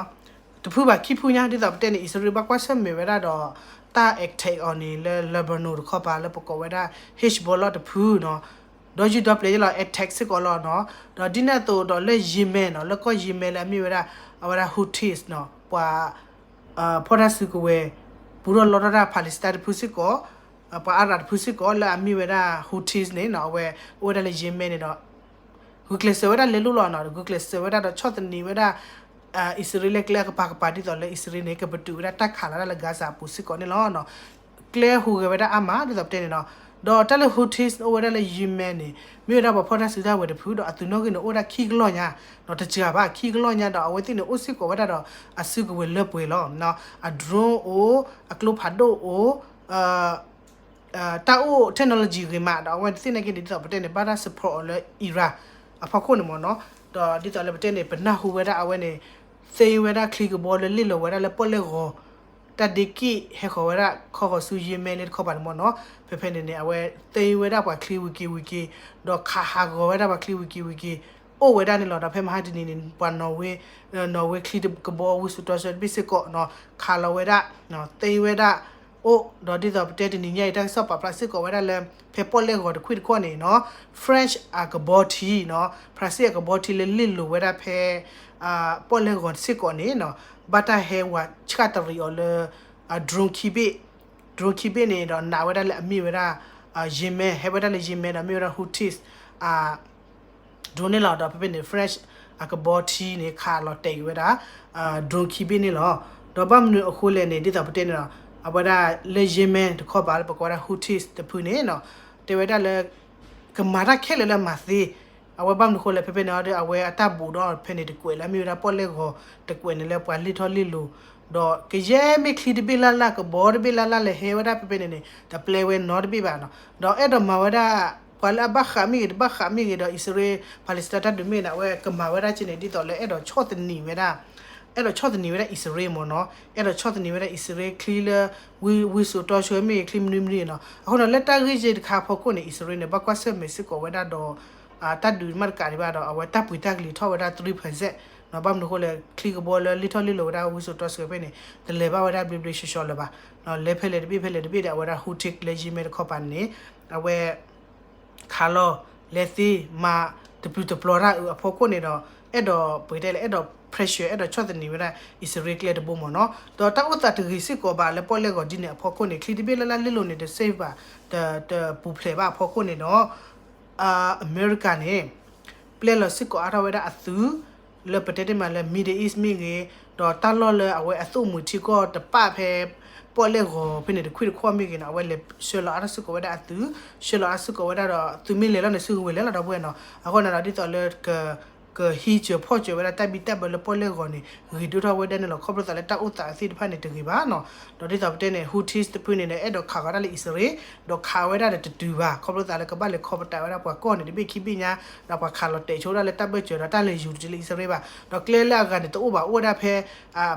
တဖုဘၣ်ခံဖုညါ ဒ်သိးပတဲန့ၣ် အံၣ်စရ့လးဘၣ်ကွၢ်ဆၢၣ်မဲာ်ဝဲဒၣ်ဒီး တၢ် attack အီၤန့ၣ် လၢ Lebanon တခီပၤလၢပကိးဝဲဒၣ် Hezbollah တဖုနီၤ. ဒီးယုၢ်ဒီပျဲၢ်ယလီၤ attack စ့ၢ်ကီးလီၤနီၤ. ဒီးဒ်န့ၣ်အသိးဒီးလၢ Yemen နီၤ လၢကီၢ် Yemen လၢအမ့ၢ်ဝဲဒၣ် အဝဲဒၣ် Houthis နီၤ ပှၤ ဖီၣ်တၢ်စုကဝဲၤ ပူထီၣ်လီထီၣ်တၢ် Palestine တဖုစ့ၢ်ကီး ပှၤအါရၣ်တဖုစ့ၢ်ကီး လၢအမ့ၢ်ဝဲဒၣ် Houthis န့ၣ်နီၤ အဝဲအိၣ်ဝဲဒၣ်လၢ Yemen န့ၣ်ဒီး ဂုာ်ကျဲးစၢးဝဲဒၣ်လဲၤလိၤလီၤနီၤ ဂုာ်ကျဲးစၢးဝဲဒၣ်ဒီးဆီၣ်သနံးဝဲဒၣ် အံၣ်စရ့လးကျဲအကပၤကပၤ ဒ်သိးလၢအံၣ်စရ့လးန့ၣ် ကပတုာ်ဝဲဒၣ်တၢ်ခးလီၤဒၣ်လၢ Gaza အပူၤစ့ၢ်ကီးန့ၣ်လီၤ. ကျဲဟူးဂဲၤဝဲဒၣ်အါမး ဒ်သိးပတဲန့ၣ်နီၤ. ဒီးတၢ်လၢ Houthis အိၣ်ဝဲဒၣ်လၢ Yemen န့ၣ် မ့ၢ်ဝဲဒၣ်ပှၤဖီၣ်တၢ်စုတၢ်ဝဲၤတဖု ဒီးအသုးနီၣ်ဂံၢ်န့ၣ်အိၣ်ဝဲဒၣ်ခံကလီၢ်ညါ ဒီးတစှၤဘၣ် ခံကလီၢ်ညါဒီးအဝဲသ့ၣ်န့ၣ်အိၣ်စ့ၢ်ကီးဝဲဒၣ်ဒီး အစုကဝဲၤလၢပှဲၤလီၤ. အ drone အိၣ် အကျိဖးဒိၣ်အိၣ် တၢ်အိၣ် technology ဂ့ၤမး ဒီးအဝဲသ့ၣ်နာ်က့န့ၣ် ဒ်သိးပတဲန့ၣ် ဘၣ်တၢ် support အီၤလၢ Iran အဖီခိၣ်န့ၣ်မ့ၢ်နီၤ. ဒီးဒ်သိးလၢပတဲန့ၣ် ပနၢ်ဟူဝဲဒၣ်အဝဲန့ၣ် သ့ဝဲဒၣ်ချံကဘီလၢလ့ၣ်လီၤဝဲဒၣ်လၢပီၣ်လဲၣ်ဂီၤ တၢ်ဒ့က့ၣ်ဟဲဃီၤဝဲဒၣ်ခီဃီၤဆူ Yemen လၢတခီပၤန့ၣ်မ့ၢ်နီၤ. ဖဲဖဲန့ၣ်န့ၣ် အဝဲသ့ဝဲဒၣ်ပှၤချံဝံၤက့ၤဝံၤက့ၤ ဒီးခးဟးဂီၤဝဲဒၣ်ပှၤချံဝံၤက့ၤဝံၤက့ၤ အိၣ်ဝဲဒၣ်န့ၣ်လီၤ. ဒီးဖဲမဟါတနံၤန့ၣ် ပှၤ Norway Norway ချံကဘီဝံစိာ်တီဆှၢတဘ့ၣ်စ့ၢ်ကီးနီၤ ခးလီၤဝဲဒၣ် သ့ဝဲဒၣ် အိၣ် ဒီးဒ်သိးပတဲတနံၤညါအံၤ တၢ်ကစီၣ်ပာ်ဖျါစ့ၢ်ကီးဝဲဒၣ်လၢ ဖဲပီၣ်လဲၣ်ဂီၤတခွံၣ်တခီၣ်န့ၣ်နီၤ French အကဘီထံနီၤ ဖရၣ်စ့ၣ်အကဘီထံလၢလ့ၣ်လီၤဝဲဒၣ်ဖဲ ပီၣ်လဲၣ်ဂီၤစ့ၢ်ကီးန့ၣ်နီၤ ဘၣ်တၢ်ဟဲဝဲဆှၣ်တရံးအီၤလၢ drone ခံဘ့ၣ် drone ခံဘ့ၣ်န့ၣ်ဒီးနာ်ဝဲဒၣ်လၢအမ့ၢ်ဝဲဒၣ် Yemen ဟဲဝဲဒၣ်လၢ Yemen ဒီးမ့ၢ်ဝဲဒၣ် Houthis drone န့ၣ်လီၤ. ဒီးဖဲဖဲန့ၣ် French အကဘီထံန့ၣ် ခးလီၤတဲာ်က့ၤဝဲဒၣ် drone ခံဘ့ၣ်န့ၣ်လီၤ. ဒီးဘၣ်မနုၤအဃိလဲၣ်န့ၣ် ဒ်သိးပတဲန့ၣ်လီၤ အဝဲဒၣ်လၢ Yemen တခီပၤလၢပကိးဝဲဒၣ် Houthis တဖုန့ၣ်နီၤ တဲဝဲဒၣ်လၢ ကမၤတၢ်ခဲလၢာ်လၢအမၤသ့ အဝဲဘၣ်မနုၤအဃိလဲၣ် ဖဲဖဲန့ၣ်ဒီး အဝဲအတၢ်ဘူးဒီးဖဲန့ၣ်တကွဲးလၢအမ့ၢ်ဝဲဒၣ်ပီၣ်လဲၣ်ဂီၤတကွဲးန့ၣ်လၢပှၤလ့ၣ်ထီၣ်လ့ၣ်လီၤ ဒီးကယဲၢ်မ့ၢ်ချံတဘ့ၣ်လၢ်လၢ် ကဘီတဘ့ၣ်လၢ်လၢ်လဲၤဟဲဝဲဒၣ်ဖဲဖဲန့ၣ်န့ၣ် တပျဲဝဲနီတဘ့ၣ်ဘၣ်နီၤ. ဒီးအဲၣ်ဒိးမၤဝဲဒၣ် ပှၤလၢအဘၣ်ဃးမ့ၢ်ဂ့ၤ တဘၣ်ဃးမ့ၢ်ဂ့ၤဒီး အံၣ်စရ့လး Palestine တၢ်ဒုးမ့ၢ်န့ၣ် အဝဲကမၤဝဲဒၣ်က့န့ၣ် ဒ်သိးလၢအဲၣ်ဒိးဆီၣ်သနံးဝဲဒၣ် အဲၣ်ဒိးဆီၣ်သနံးဝဲဒၣ်အံၣ်စရ့လးမ့ၢ်နီၤ အဲၣ်ဒိးဆီၣ်သနံးဝဲဒၣ်အံၣ်စရ့လးချံလၢ ဝံစိာ်တီဆှၢမ့ၢ်ဂ့ၤ ချံမနုၤမနုၤနီၤ. အဃိန့ၣ် လၢတၢ်ဂ့ၢ်က့တခါအဖီခိၣ်န့ၣ် အံၣ်စရ့လးန့ၣ် ဘၣ်ကွၢ်ဆၢၣ်မဲာ်စ့ၢ်ကီးဝဲဒၣ်ဒီး တၢ်ဒုးမ့ၢ်တကးဒံးဘၣ်ဒီး အဝဲတၢ်ပှ့ၤတၢ်ကလံၤထီၣ်ဝဲဒၣ် three percent နီၤ. ဘၣ်မနုၤအဃိလဲၣ် ချံကဘီလၢလ့ၣ်ထီၣ်လ့ၣ်လီၤဝဲဒၣ်ဝံစိာ်တီဆှၢဖဲန့ၣ် တလဲၤဘၣ်ဝဲဒၣ်ဘျ့ဘျ့ဆှီဆှီလၢၤဘၣ်. လဲၤဖဲလဲၣ်တဘ့ၣ်ဖဲလဲၣ်တဘ့ၣ်ဒီး အဝဲဒၣ် Houthi လၢ Yemen တခီပၤန့ၣ် အဝဲ ခးလီၤ လဲၤသ့ မၤတပျုာ်တပျီၤတၢ်အုးအဖီခိၣ်န့ၣ်ဒီး အဲၣ်ဒိးပှ့ၤတဲလဲၣ် အဲၣ်ဒိး pressure အဲၣ်ဒိးဆီၣ်သနံးဝဲဒၣ် အံၣ်စရ့လးကျဲတဘိမ့ၢ်နီၤ. ဒီးတၢ်အိၣ်သးတဂ့ၤစ့ၢ်ကီးဘၣ်လၢပီၣ်လဲၣ်ဂီၤဒ်န့ၣ်အဖီခိၣ်န့ၣ် ချံတဘ့ၣ်လၢ်လၢ်လ့ၣ်လီၤန့ၣ် တ safe ဘၣ် တ တပူၤဖျဲးဘၣ်အဖီခိၣ်န့ၣ်ဒီး အမဲရကၤန့ၣ် ပျဲလီၤစ့ၢ်ကီးအါထီၣ်ဝဲဒၣ်အသုး လၢပတဲတ့ၢ်မးလၢ Middle East မ့ၢ်ဂ့ၤ, ဒီးတၢ်လီၢ်လၢအဝဲအသိၣ်မှံၤထံကီၢ်တပၣ်ဖဲ ပီၣ်လဲၣ်ဂီၤဖဲန့ၣ်တခွံၣ်တခီၣ်မ့ၢ်ဂ့ၤန့ၣ် အဝဲလဲၤဆှၢလီၤအါထီၣ်စ့ၢ်ကီးဝဲဒၣ်အသုး, ဆှၢလီၤအါစ့ၢ်ကီးဝဲဒၣ်ဒီး သုးမ့ၢ်လဲၤလီၤန့ၣ် စုကဝဲၤလဲၤလီၤဒီပုၢ်ဝဲၢ်နီၤ. အဃိန့ၣ်ဒီး ဒ်သိးလၢ ကဟံးစၢၤဖီၣ်စၢၤဝဲဒၣ်တၢ်ဘံၣ်တၢ်ဘၢလၢပီၣ်လဲၣ်ဂီၤန့ၣ် ဂ့ၤဒိၣ်ထီၣ်ဝဲဒၣ်န့ၣ်လီၤ. ခီဖျိသးလၢတၢ်အိၣ်သးသ့ၣ်တဖၣ်န့ၣ်တဂ့ၤဘၣ်နီၤ. ဒီးဒ်သိးပတဲန့ၣ် Houthis တဖုန့ၣ်ဒီး အဲၣ်ဒိးခးဃီၤတၢ်လၢအံၣ်စရ့လး, ဒီးခးဝဲဒၣ်ဒီးတတုၤဘၣ်. ခီဖျိသးလၢကဘၣ်လဲၤခီပတာ်ဝဲဒၣ်ပှၤကီၢ်န့ၣ်တဘ့ၣ်ခံဘ့ၣ်ညါ, ဒီးပှၤခးလီၤတဲာ်ဆိဝဲဒၣ်လၢတၢ်ဘၢၣ်စၢၤဒီးတၢ်လဲၤယူၤတတုၤလၢအံၣ်စရ့လးဘၣ်. ဒီးကျဲလၢအဂၤန့ၣ်တအိၣ်ဘၣ် အိၣ်ဝဲဒၣ်ဖဲ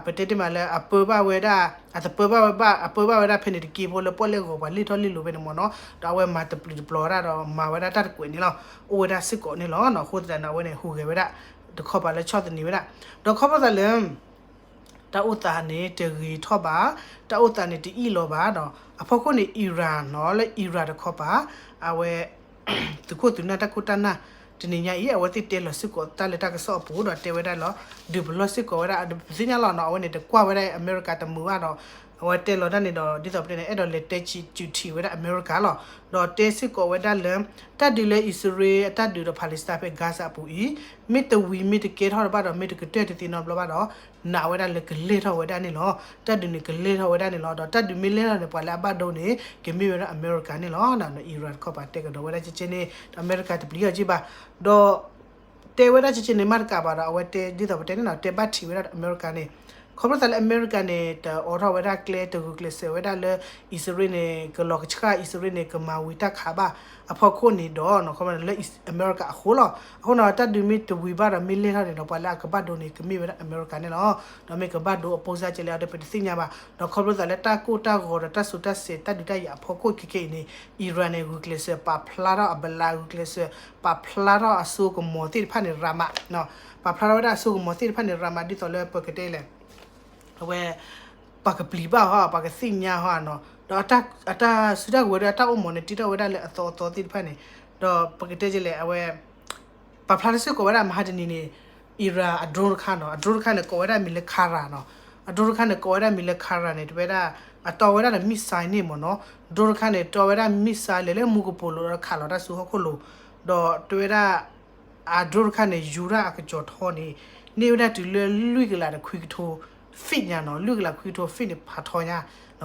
ပတဲတ့ၢ်မးလၢအပၢဘၣ်ဝဲဒၣ် အတပၢဘၣ်ဝဲဘၣ် အပၢဘၣ်ဝဲဒၣ်ဖဲန့ၣ်တက့ၢ်ဖိလၢပီၣ်လဲၣ်ဂီၤပှၤလ့ၣ်ထီၣ်လ့ၣ်လီၤဖဲန့ၣ်မ့ၢ်နီၤ. ဒီးအဝဲမၤတပျုာ်တပျီၤတၢ်ဒီးမၤဝဲဒၣ်တၢ်တကွဲးန့ၣ်လီၤ. အိၣ်ဝဲဒၣ်စ့ၢ်ကီးန့ၣ်လီၤ. အဃိသတးန့ၣ် အဝဲန့ၣ်ဟူးဂဲၤဝဲဒၣ် တခီပၤလၢဆီၣ်သနံးဝဲဒၣ်, ဒီးခီဖျိသးလၢ တၢ်အိၣ်သးန့ၣ်တဂ့ၤထီၣ်ဘၣ်, တၢ်အိၣ်သးန့ၣ်တအံၣ်လီၤဘၣ်ဒီး အဖီခိၣ်န့ၣ် Iran နီၤ လၢ Iran တခီပၤ အဝဲ သုးခိၣ်သုးနၢ်တၢ်ခိၣ်တၢ်နၢ် တနံၤညါအံၤ အဝဲသ့ၣ်တဲလီၤစ့ၢ်ကီးတၢ်လၢတၢ်ကစီၣ်အပူၤဒီးတဲဝဲဒၣ်လီၤ. ဒုးပလီၢ်စ့ၢ်ကီးဝဲဒၣ် ပသ့ၣ်ညါလီၤနီၤ အဝဲန့ၣ်တကွၢ်ဝဲဒၣ်အမဲရကၤတမုာ်ဘၣ်ဒီး အဝဲတဲလီၤတၢ်န့ၣ်ဒီး ဒ်သိးပတဲန့ၣ် အဲၣ်ဒိးလဲၤတဲစံး ကျုထံး ဝဲဒၣ်အမဲရကၤလီၤ. ဒီးတဲစ့ၢ်ကီးဝဲဒၣ်လၢ တၢ်ဒုးလၢအံၣ်စရ့လးအတၢ်ဒုးဒီး Palestine ဖဲ Gaza အပူၤအံၤ မ့ၢ်တဝံၤမ့ၢ်တကဲထီၣ်တဘၣ်ဒီး မ့ၢ်တကတၢၢ်တသ့နီတဘျီဘၣ်ဒီး နာ်ဝဲဒၣ်လၢကလဲၢ်ထီၣ်ဝဲဒၣ်န့ၣ်လီၤ. တၢ်ဒုးန့ၣ်ကလဲၢ်ထီၣ်ဝဲဒၣ်န့ၣ်လီၤ. ဒီးတၢ်ဒုးမ့ၢ်လဲၢ်ထီၣ်န့ၣ် ပှၤလၢအဘၣ်ဒိန့ၣ် ကမ့ၢ်ဝဲဒၣ်အမဲရကၤန့ၣ်လီၤ. Iran တခီပၤတဲကဒီးဝဲဒၣ်ကဲကဲန့ၣ် ဒီးအမဲရကၤတပျံၤအီၤက့ဘၣ်. ဒီး တဲဝဲဒၣ်ကဲကဲန့ၣ်မးတကးဘၣ်ဒီး အဝဲတဲဒ်သိးပတဲန့ၣ်နီၤ တဲဘၣ်ထံးဝဲဒၣ်အမဲရကၤန့ၣ် ခီဖျိသးလၢအမဲရကၤန့ၣ် တအိးထီၣ်ဝဲဒၣ်ကျဲ တဂုာ်ကျဲးစၢးဝဲဒၣ်လၢ အံၣ်စရ့လးန့ၣ် ကလီၤကဆှၣ် အံၣ်စရ့လးန့ၣ် ကမၤဝံၤတၢ်ခးဘၣ်အဖီခိၣ်န့ၣ်ဒီး ခီဖျိလၢအမဲရကၤအဃိလီၤ. အဃိန့ၣ် တၢ်ဒုးမ့ၢ်တဝံၤဘၣ်ဒီးမ့ၢ်လဲၢ်ထီၣ်န့ၣ်ဒီး ပှၤလၢအကဘၣ်ဒိန့ၣ် ကမ့ၢ်ဝဲဒၣ်အမဲရကၤန့ၣ်လီၤ. ဒီးမ့ၢ်ကဘၣ်ဒိအပိစၢ်ကဲလဲၣ်အီၤဒီး ပတသ့ၣ်ညါဘၣ်. ဒီးခီဖျိသးလၢတၢ်ကိၢ်တၢ်ဂီၤဒီးတၢ်စူးတၢ်စဲး တၢ်ဒုးတၢ်ယၤအဖီခိၣ်ခဲခဲအံၤန့ၣ် Iran န့ၣ် ဂုာ်ကျဲးစၢးပာ်ဖျါထီၣ်အဘလး ဂုာ်ကျဲးစၢး ပာ်ဖျါထီၣ်အစိကမီၤသ့ၣ်တဖၣ်န့ၣ်ရၤမး, ပာ်ဖျါထီၣ်ဝဲဒၣ်အစိကမီၤသ့ၣ်တဖၣ်န့ၣ်ရၤမး ဒ်သိးလၢပကတဲလဲၣ် အဝဲ ပှၤကပျံၤဘၣ်ဟီ ပှၤကသ့ၣ်ညါဟီနီၤ. ဒီးအတၢ်စုတၢ်ကဝဲၤဒီးအတၢ်အိၣ်မူန့ၣ် တ့ထီၣ်ဝဲဒၣ်လၢအသီအသီသ့ၣ်တဖၣ်န့ၣ် ဒီးပကတဲကလဲၣ် အဝဲ ပာ်ဖျါထီၣ်စ့ၢ်ကီးဝဲဒၣ်မဟါတနံၤန့ၣ် Iran အ drone တခါနီၤ, အ drone တခါန့ၣ် ကိးဝဲဒၣ်မံၤလၢ Kara နီၤ, အ drone တခါန့ၣ် ကိးဝဲဒၣ်မံၤလၢ Kara န့ၣ် တဝဲဒၣ် အတီဝဲဒၣ်ဒီး missile န့ၣ်မ့ၢ်နီၤ, drone တခါန့ၣ် တီဝဲဒၣ် missile လဲၤလၢမူကပိာ်လိၤဒီးခးလီၤတၢ်ဆူဟီၣ်ခိၣ်လိၤ, ဒီးတဝဲဒၣ် အ drone တခါန့ၣ် ယူၤဒၣ်အကစီၤထီန့ၣ် န့ၢ်ဝဲဒၣ်တုၤလၢလွံၢ်ကလးဒီးခွံကထိ feet ညါနီၤ, လွံၢ်ကလးခွံကထိ feet န့ၣ် ဖးထီညါ,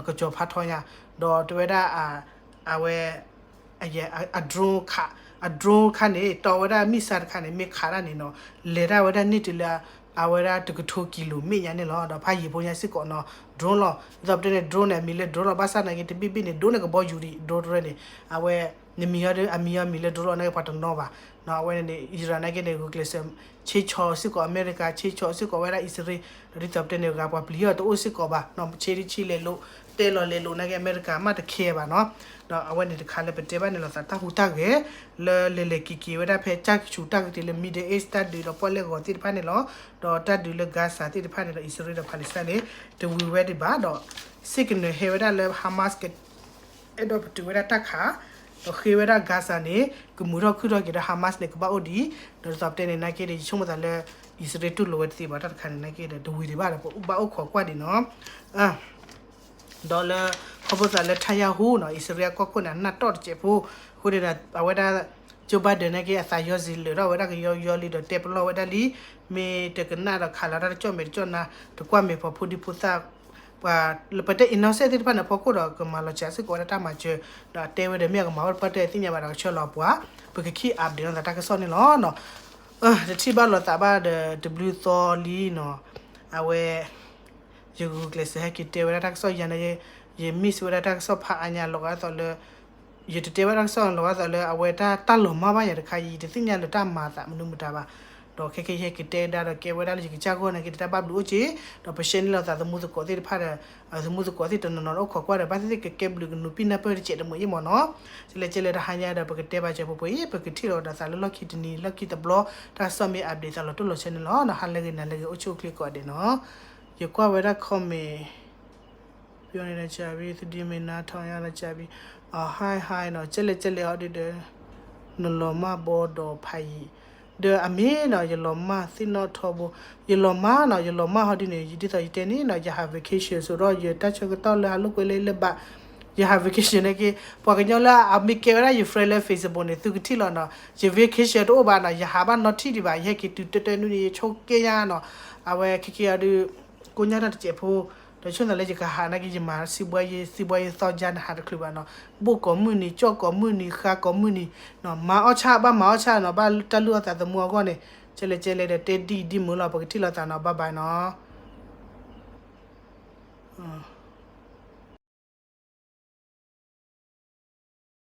ကစီၤဖးထီညါ, ဒီးတဝဲဒၣ် အဝဲ အ drone ခး အ drone တခါန့ၣ် တီဝဲဒၣ် missile တခါန့ၣ် မ့ၢ်ခးဒၣ်န့ၣ်နီၤ လဲၤတၢ်ဝဲဒၣ်န့ၢ်တုၤလၢ အဝဲဒၣ်တကထိကံလိၤမ့ၣ်ညါန့ၣ်လီၤ. ဒီးဖးယံာ်ဖိညါစ့ၢ်ကီးနီၤ drone လီၤ. ဒ်သိးပတဲန့ၣ် drone န့ၣ် အမံၤလၢ drone လီၤ. ဘၣ်ဆၣ်နာ်က့ တဘ့ၣ်ဘ့ၣ်န့ၣ် ဒိၣ်န့ၢ်ကဘီယူၤဒံး drone တရဲန့ၣ် အဝဲ နမံၤအီၤဒီး အမံၤအီၤမံၤလၢ drone လီၤ နာ်က့ပှၤတနီၤဘၣ်. အဝဲန့ၣ်န့ၣ် Iran နာ်က့န့ၣ် ဂုာ်ကျဲးစၢး ဆ့ဆီၣ်စ့ၢ်ကီး အမဲရကၤ ဆ့ဆီၣ်စ့ၢ်ကီးဝဲဒၣ်အံၣ်စရ့လး, ဒီးဒ်သိးပတဲန့ၣ် ဂၤပှၤပျံၤအီၤတအိၣ်စ့ၢ်ကီးဘၣ်, ဆ့ဒ်ဆ့လဲၤလိာ် တဲလီၤလဲၤလိာ်နာ်က့ အမဲရကၤမ့ၢ်တခဲဘၣ်နီၤ. ဒီးအဝဲန့ၣ်တခါလၢပတဲဘၣ်န့ၣ်လီၤသး တၢ်ဟူးတၢ်ဂဲၤ လၢလဲၤလဲၤက့ၤက့ၤဝဲဒၣ်ဖဲ ကၢ်ဆူၣ်တၢ်ကတ့ၢ်လၢ Middle East တၢ်ဒုးဒီးပီၣ်လဲၣ်ဂီၤသ့ၣ်တဖၣ်န့ၣ်လီၤ. ဒီးတၢ်ဒုးလၢ Gaza သ့ၣ်တဖၣ်န့ၣ်ဒီး အံၣ်စရ့လးဒီး Palestine န့ၣ် တဝံၤဝဲဒံးဘၣ်ဒီး စ့ၢ်ကနၢၤဟဲဝဲဒၣ်လၢ Hamas က အဲၣ်ဒိးပတုာ်ဝဲဒၣ်တၢ်ခး, ဒီးဃ့ဝဲဒၣ် Gaza န့ၣ် ကမုာ်ထီၣ်ခုၣ်ထီၣ်က့ၤဒီး Hamas န့ၣ် ကဘၣ်အိၣ်ဒံး, ဒီးဒ်သိးပတဲန့ၣ် နာ်က့ဒီး ယဆိကမိၣ်သးလၢ အံၣ်စရ့လးတူၢ်လိာ်ဝဲတသ့ဘၣ်တၢ်တခါန့ၣ် နာ်က့ဒီး တဝံၤဒံးဘၣ်ဒီး ပဘၣ်အိၣ်ခိးကွၢ်ဒံးနီၤ. ဒီးလၢ ခီဖျိသးလၢ Netanyahu နီၤ အံၣ်စရ့လးကီၢ်ခိၣ်န့ၣ် နၢ်တီၢ်တစဲးဖိ, အဃိန့ၣ်ဒီး အဝဲဒၣ် Joe Biden နာ်က့ အသးယီၤစံးလၢာ်ထီၣ်ဝဲဒၣ်ကယီယီလံဒီးတဲပလီၢ်ဝဲဒၣ်လံ, မ့ၢ်တကနၣ်ဒီးခးလီၤတၢ်တကၠီၣ်မဲာ်တကၠီၣ်နါ, တကွၢ်မဲာ်ဖီဖိဒံဖိသၣ် ပှၤလၢပတဲ innocent သ့ၣ်တဖၣ်န့ၣ် ဖီခိၣ်ဒီးကမၤလီၤစှၤစ့ၢ်ကီးဝဲဒၣ်တၢ်မၤစၢၤ, ဒီးအတဲဝဲဒီးမ့ၢ်အကမၤဝဲတပှၢ်တၢၢ်သ့ၣ်ညါဘၣ်ဒီးကဆှၢလီၤပှၤ, ပကခံ update လီၤသးတၢ်ကစီၣ်န့ၣ်လီၤ. တထံၣ်ဘၣ်လိာ်သးဘၣ်ဒီးတဘျုးသီလံနီၤ, အဝဲ ယဂုာ်ကျဲးစၢးဟဲက့ၤတဲဝဲဒၣ်တၢ်ကစီၣ်ယၤန့ၣ်, ယ miss ဝဲဒၣ်တၢ်ကစီၣ်ဖးအါညါလီၤဂာ်ဒ်သိးလၢ ယတတဲဘၣ်တၢ်ကစီၣ်လီၤဂာ်ဒ်သိးလၢ အဝဲတၢ်တၢ်လီၤမၢ်ဘၣ်ယၤတခါအံၤ ယတသ့ၣ်ညါလၢတၢ်မၤသးမနုၤမတၤဘၣ်, ဒီးခဲကနံၣ်အံၤဟဲက့ၤတဲဒၣ်ဒီးကဲဝဲဒၣ်လၢယကစၢ်ဂီၢ်နာ်က့ တၢ်ဘၣ်ဘျုးအိၣ်က့ၤ, ဒီးပ share န့ၢ်လိာ်သးသမူသကိးသ့ၣ်တဖၣ်ဒီး သမူသကိးသ့ၣ်တနီၤနီၤအိၣ်ခိးကွၢ်ဒီး ဘၣ်သ့ၣ်သ့ၣ်ကကဲဘျုးကနူၤပံၢ်နၢ်ပၢၢ်တစဲးတမုာ်အံၤမ့ၢ်နီၤ, ကလဲၤကလဲၤတဟါညါဒီး ပကတဲဘၣ်စဲးဖိပှဲၤအံၤ ပကထံၣ်လိာ်ဒီးသးလၢလီၢ်ခံတနံၤ လီၢ်ခံတဘျီ တၢ်ကစီၣ်မ့ၢ် update သးလီၤတိၢ်လီၤဆဲးန့ၣ်လီၤ. ဟါလၢဂ့ၤနၤလၢဂ့ၤ အိၣ်ဆူၣ်အိၣ်ချ့ကိးဂၤဒဲးနီၤ, ယကွၢ်ဝဲဒၣ် comment ပယီၤန့ၣ်ဒီး ကၢ်ဘံ သဒံမ့ၢ်နါထီၣ်ညါဒီး ကၢ်ဘံ ဟါ ဟါ နီၤ ကဲလဲၣ်ကဲလဲၣ်အီၤဒ်ဒီး နလီၤမၢ်ဘီဒီးဖးယံာ် ဒီးအမ့ၢ်နီၤ ယလီၤမၢ်သ့ၣ်နီၣ်ထီဘိ ယလီၤမၢ်နီၤ ယလီၤမၢ်ဟီဒ်န့ၣ် ဒ်သိးယတဲန့ၣ်နီၤ ယဟး vacation စိဒီးယတၢ်ဆၢကတီၢ်လၢဟးလိာ်ကွဲလၢလၢဘၣ် ယဟး vacation န့ၣ်က့ ပှၤကညီလၢအမ့ၢ်ကဲဝဲဒၣ်ယ friend လၢ Facebook န့ၣ် သုကထံၣ်လီၤနီၤ ယ vacation တအိၣ်ဘၣ်နီၤ ယဟးဘၣ်နီထံၣ်ဒံးဘၣ် ယဟဲက့ၤတုၤတၢတၢနွံန့ၣ် ယဆိက့ယါနီၤ အဝဲခဲကနံၣ်အံၤဒီး ကိညါတၢ်တစဲးဖိ ဒီးဆိသးလၢယကဟးနာ်က့ ယမၤစံးဘှါယဲ စံးဘှါယဲသီယါန့ၣ် ဟးတချုးဘၣ်နီၤ ဘိၣ်ကိးမုၢ်နံၤ ကၠီၣ်ကိးမုၢ်နံၤ ဃါကိးမုၢ်နံၤ မၤအီၣ်ဆၣ် ဘၣ်မၤအီၣ်ဆၣ်နီၤ ဘၣ်တၢ်လုၢ်အီၣ်သးသမူအဂီၢ်န့ၣ် ကဲလဲၣ်ကဲလဲၣ်ဒီး တဲဒ်အံၤဒ်မုာ်လီၤ ပကထံၣ်လိာ်သးနီၤ bye bye နီၤ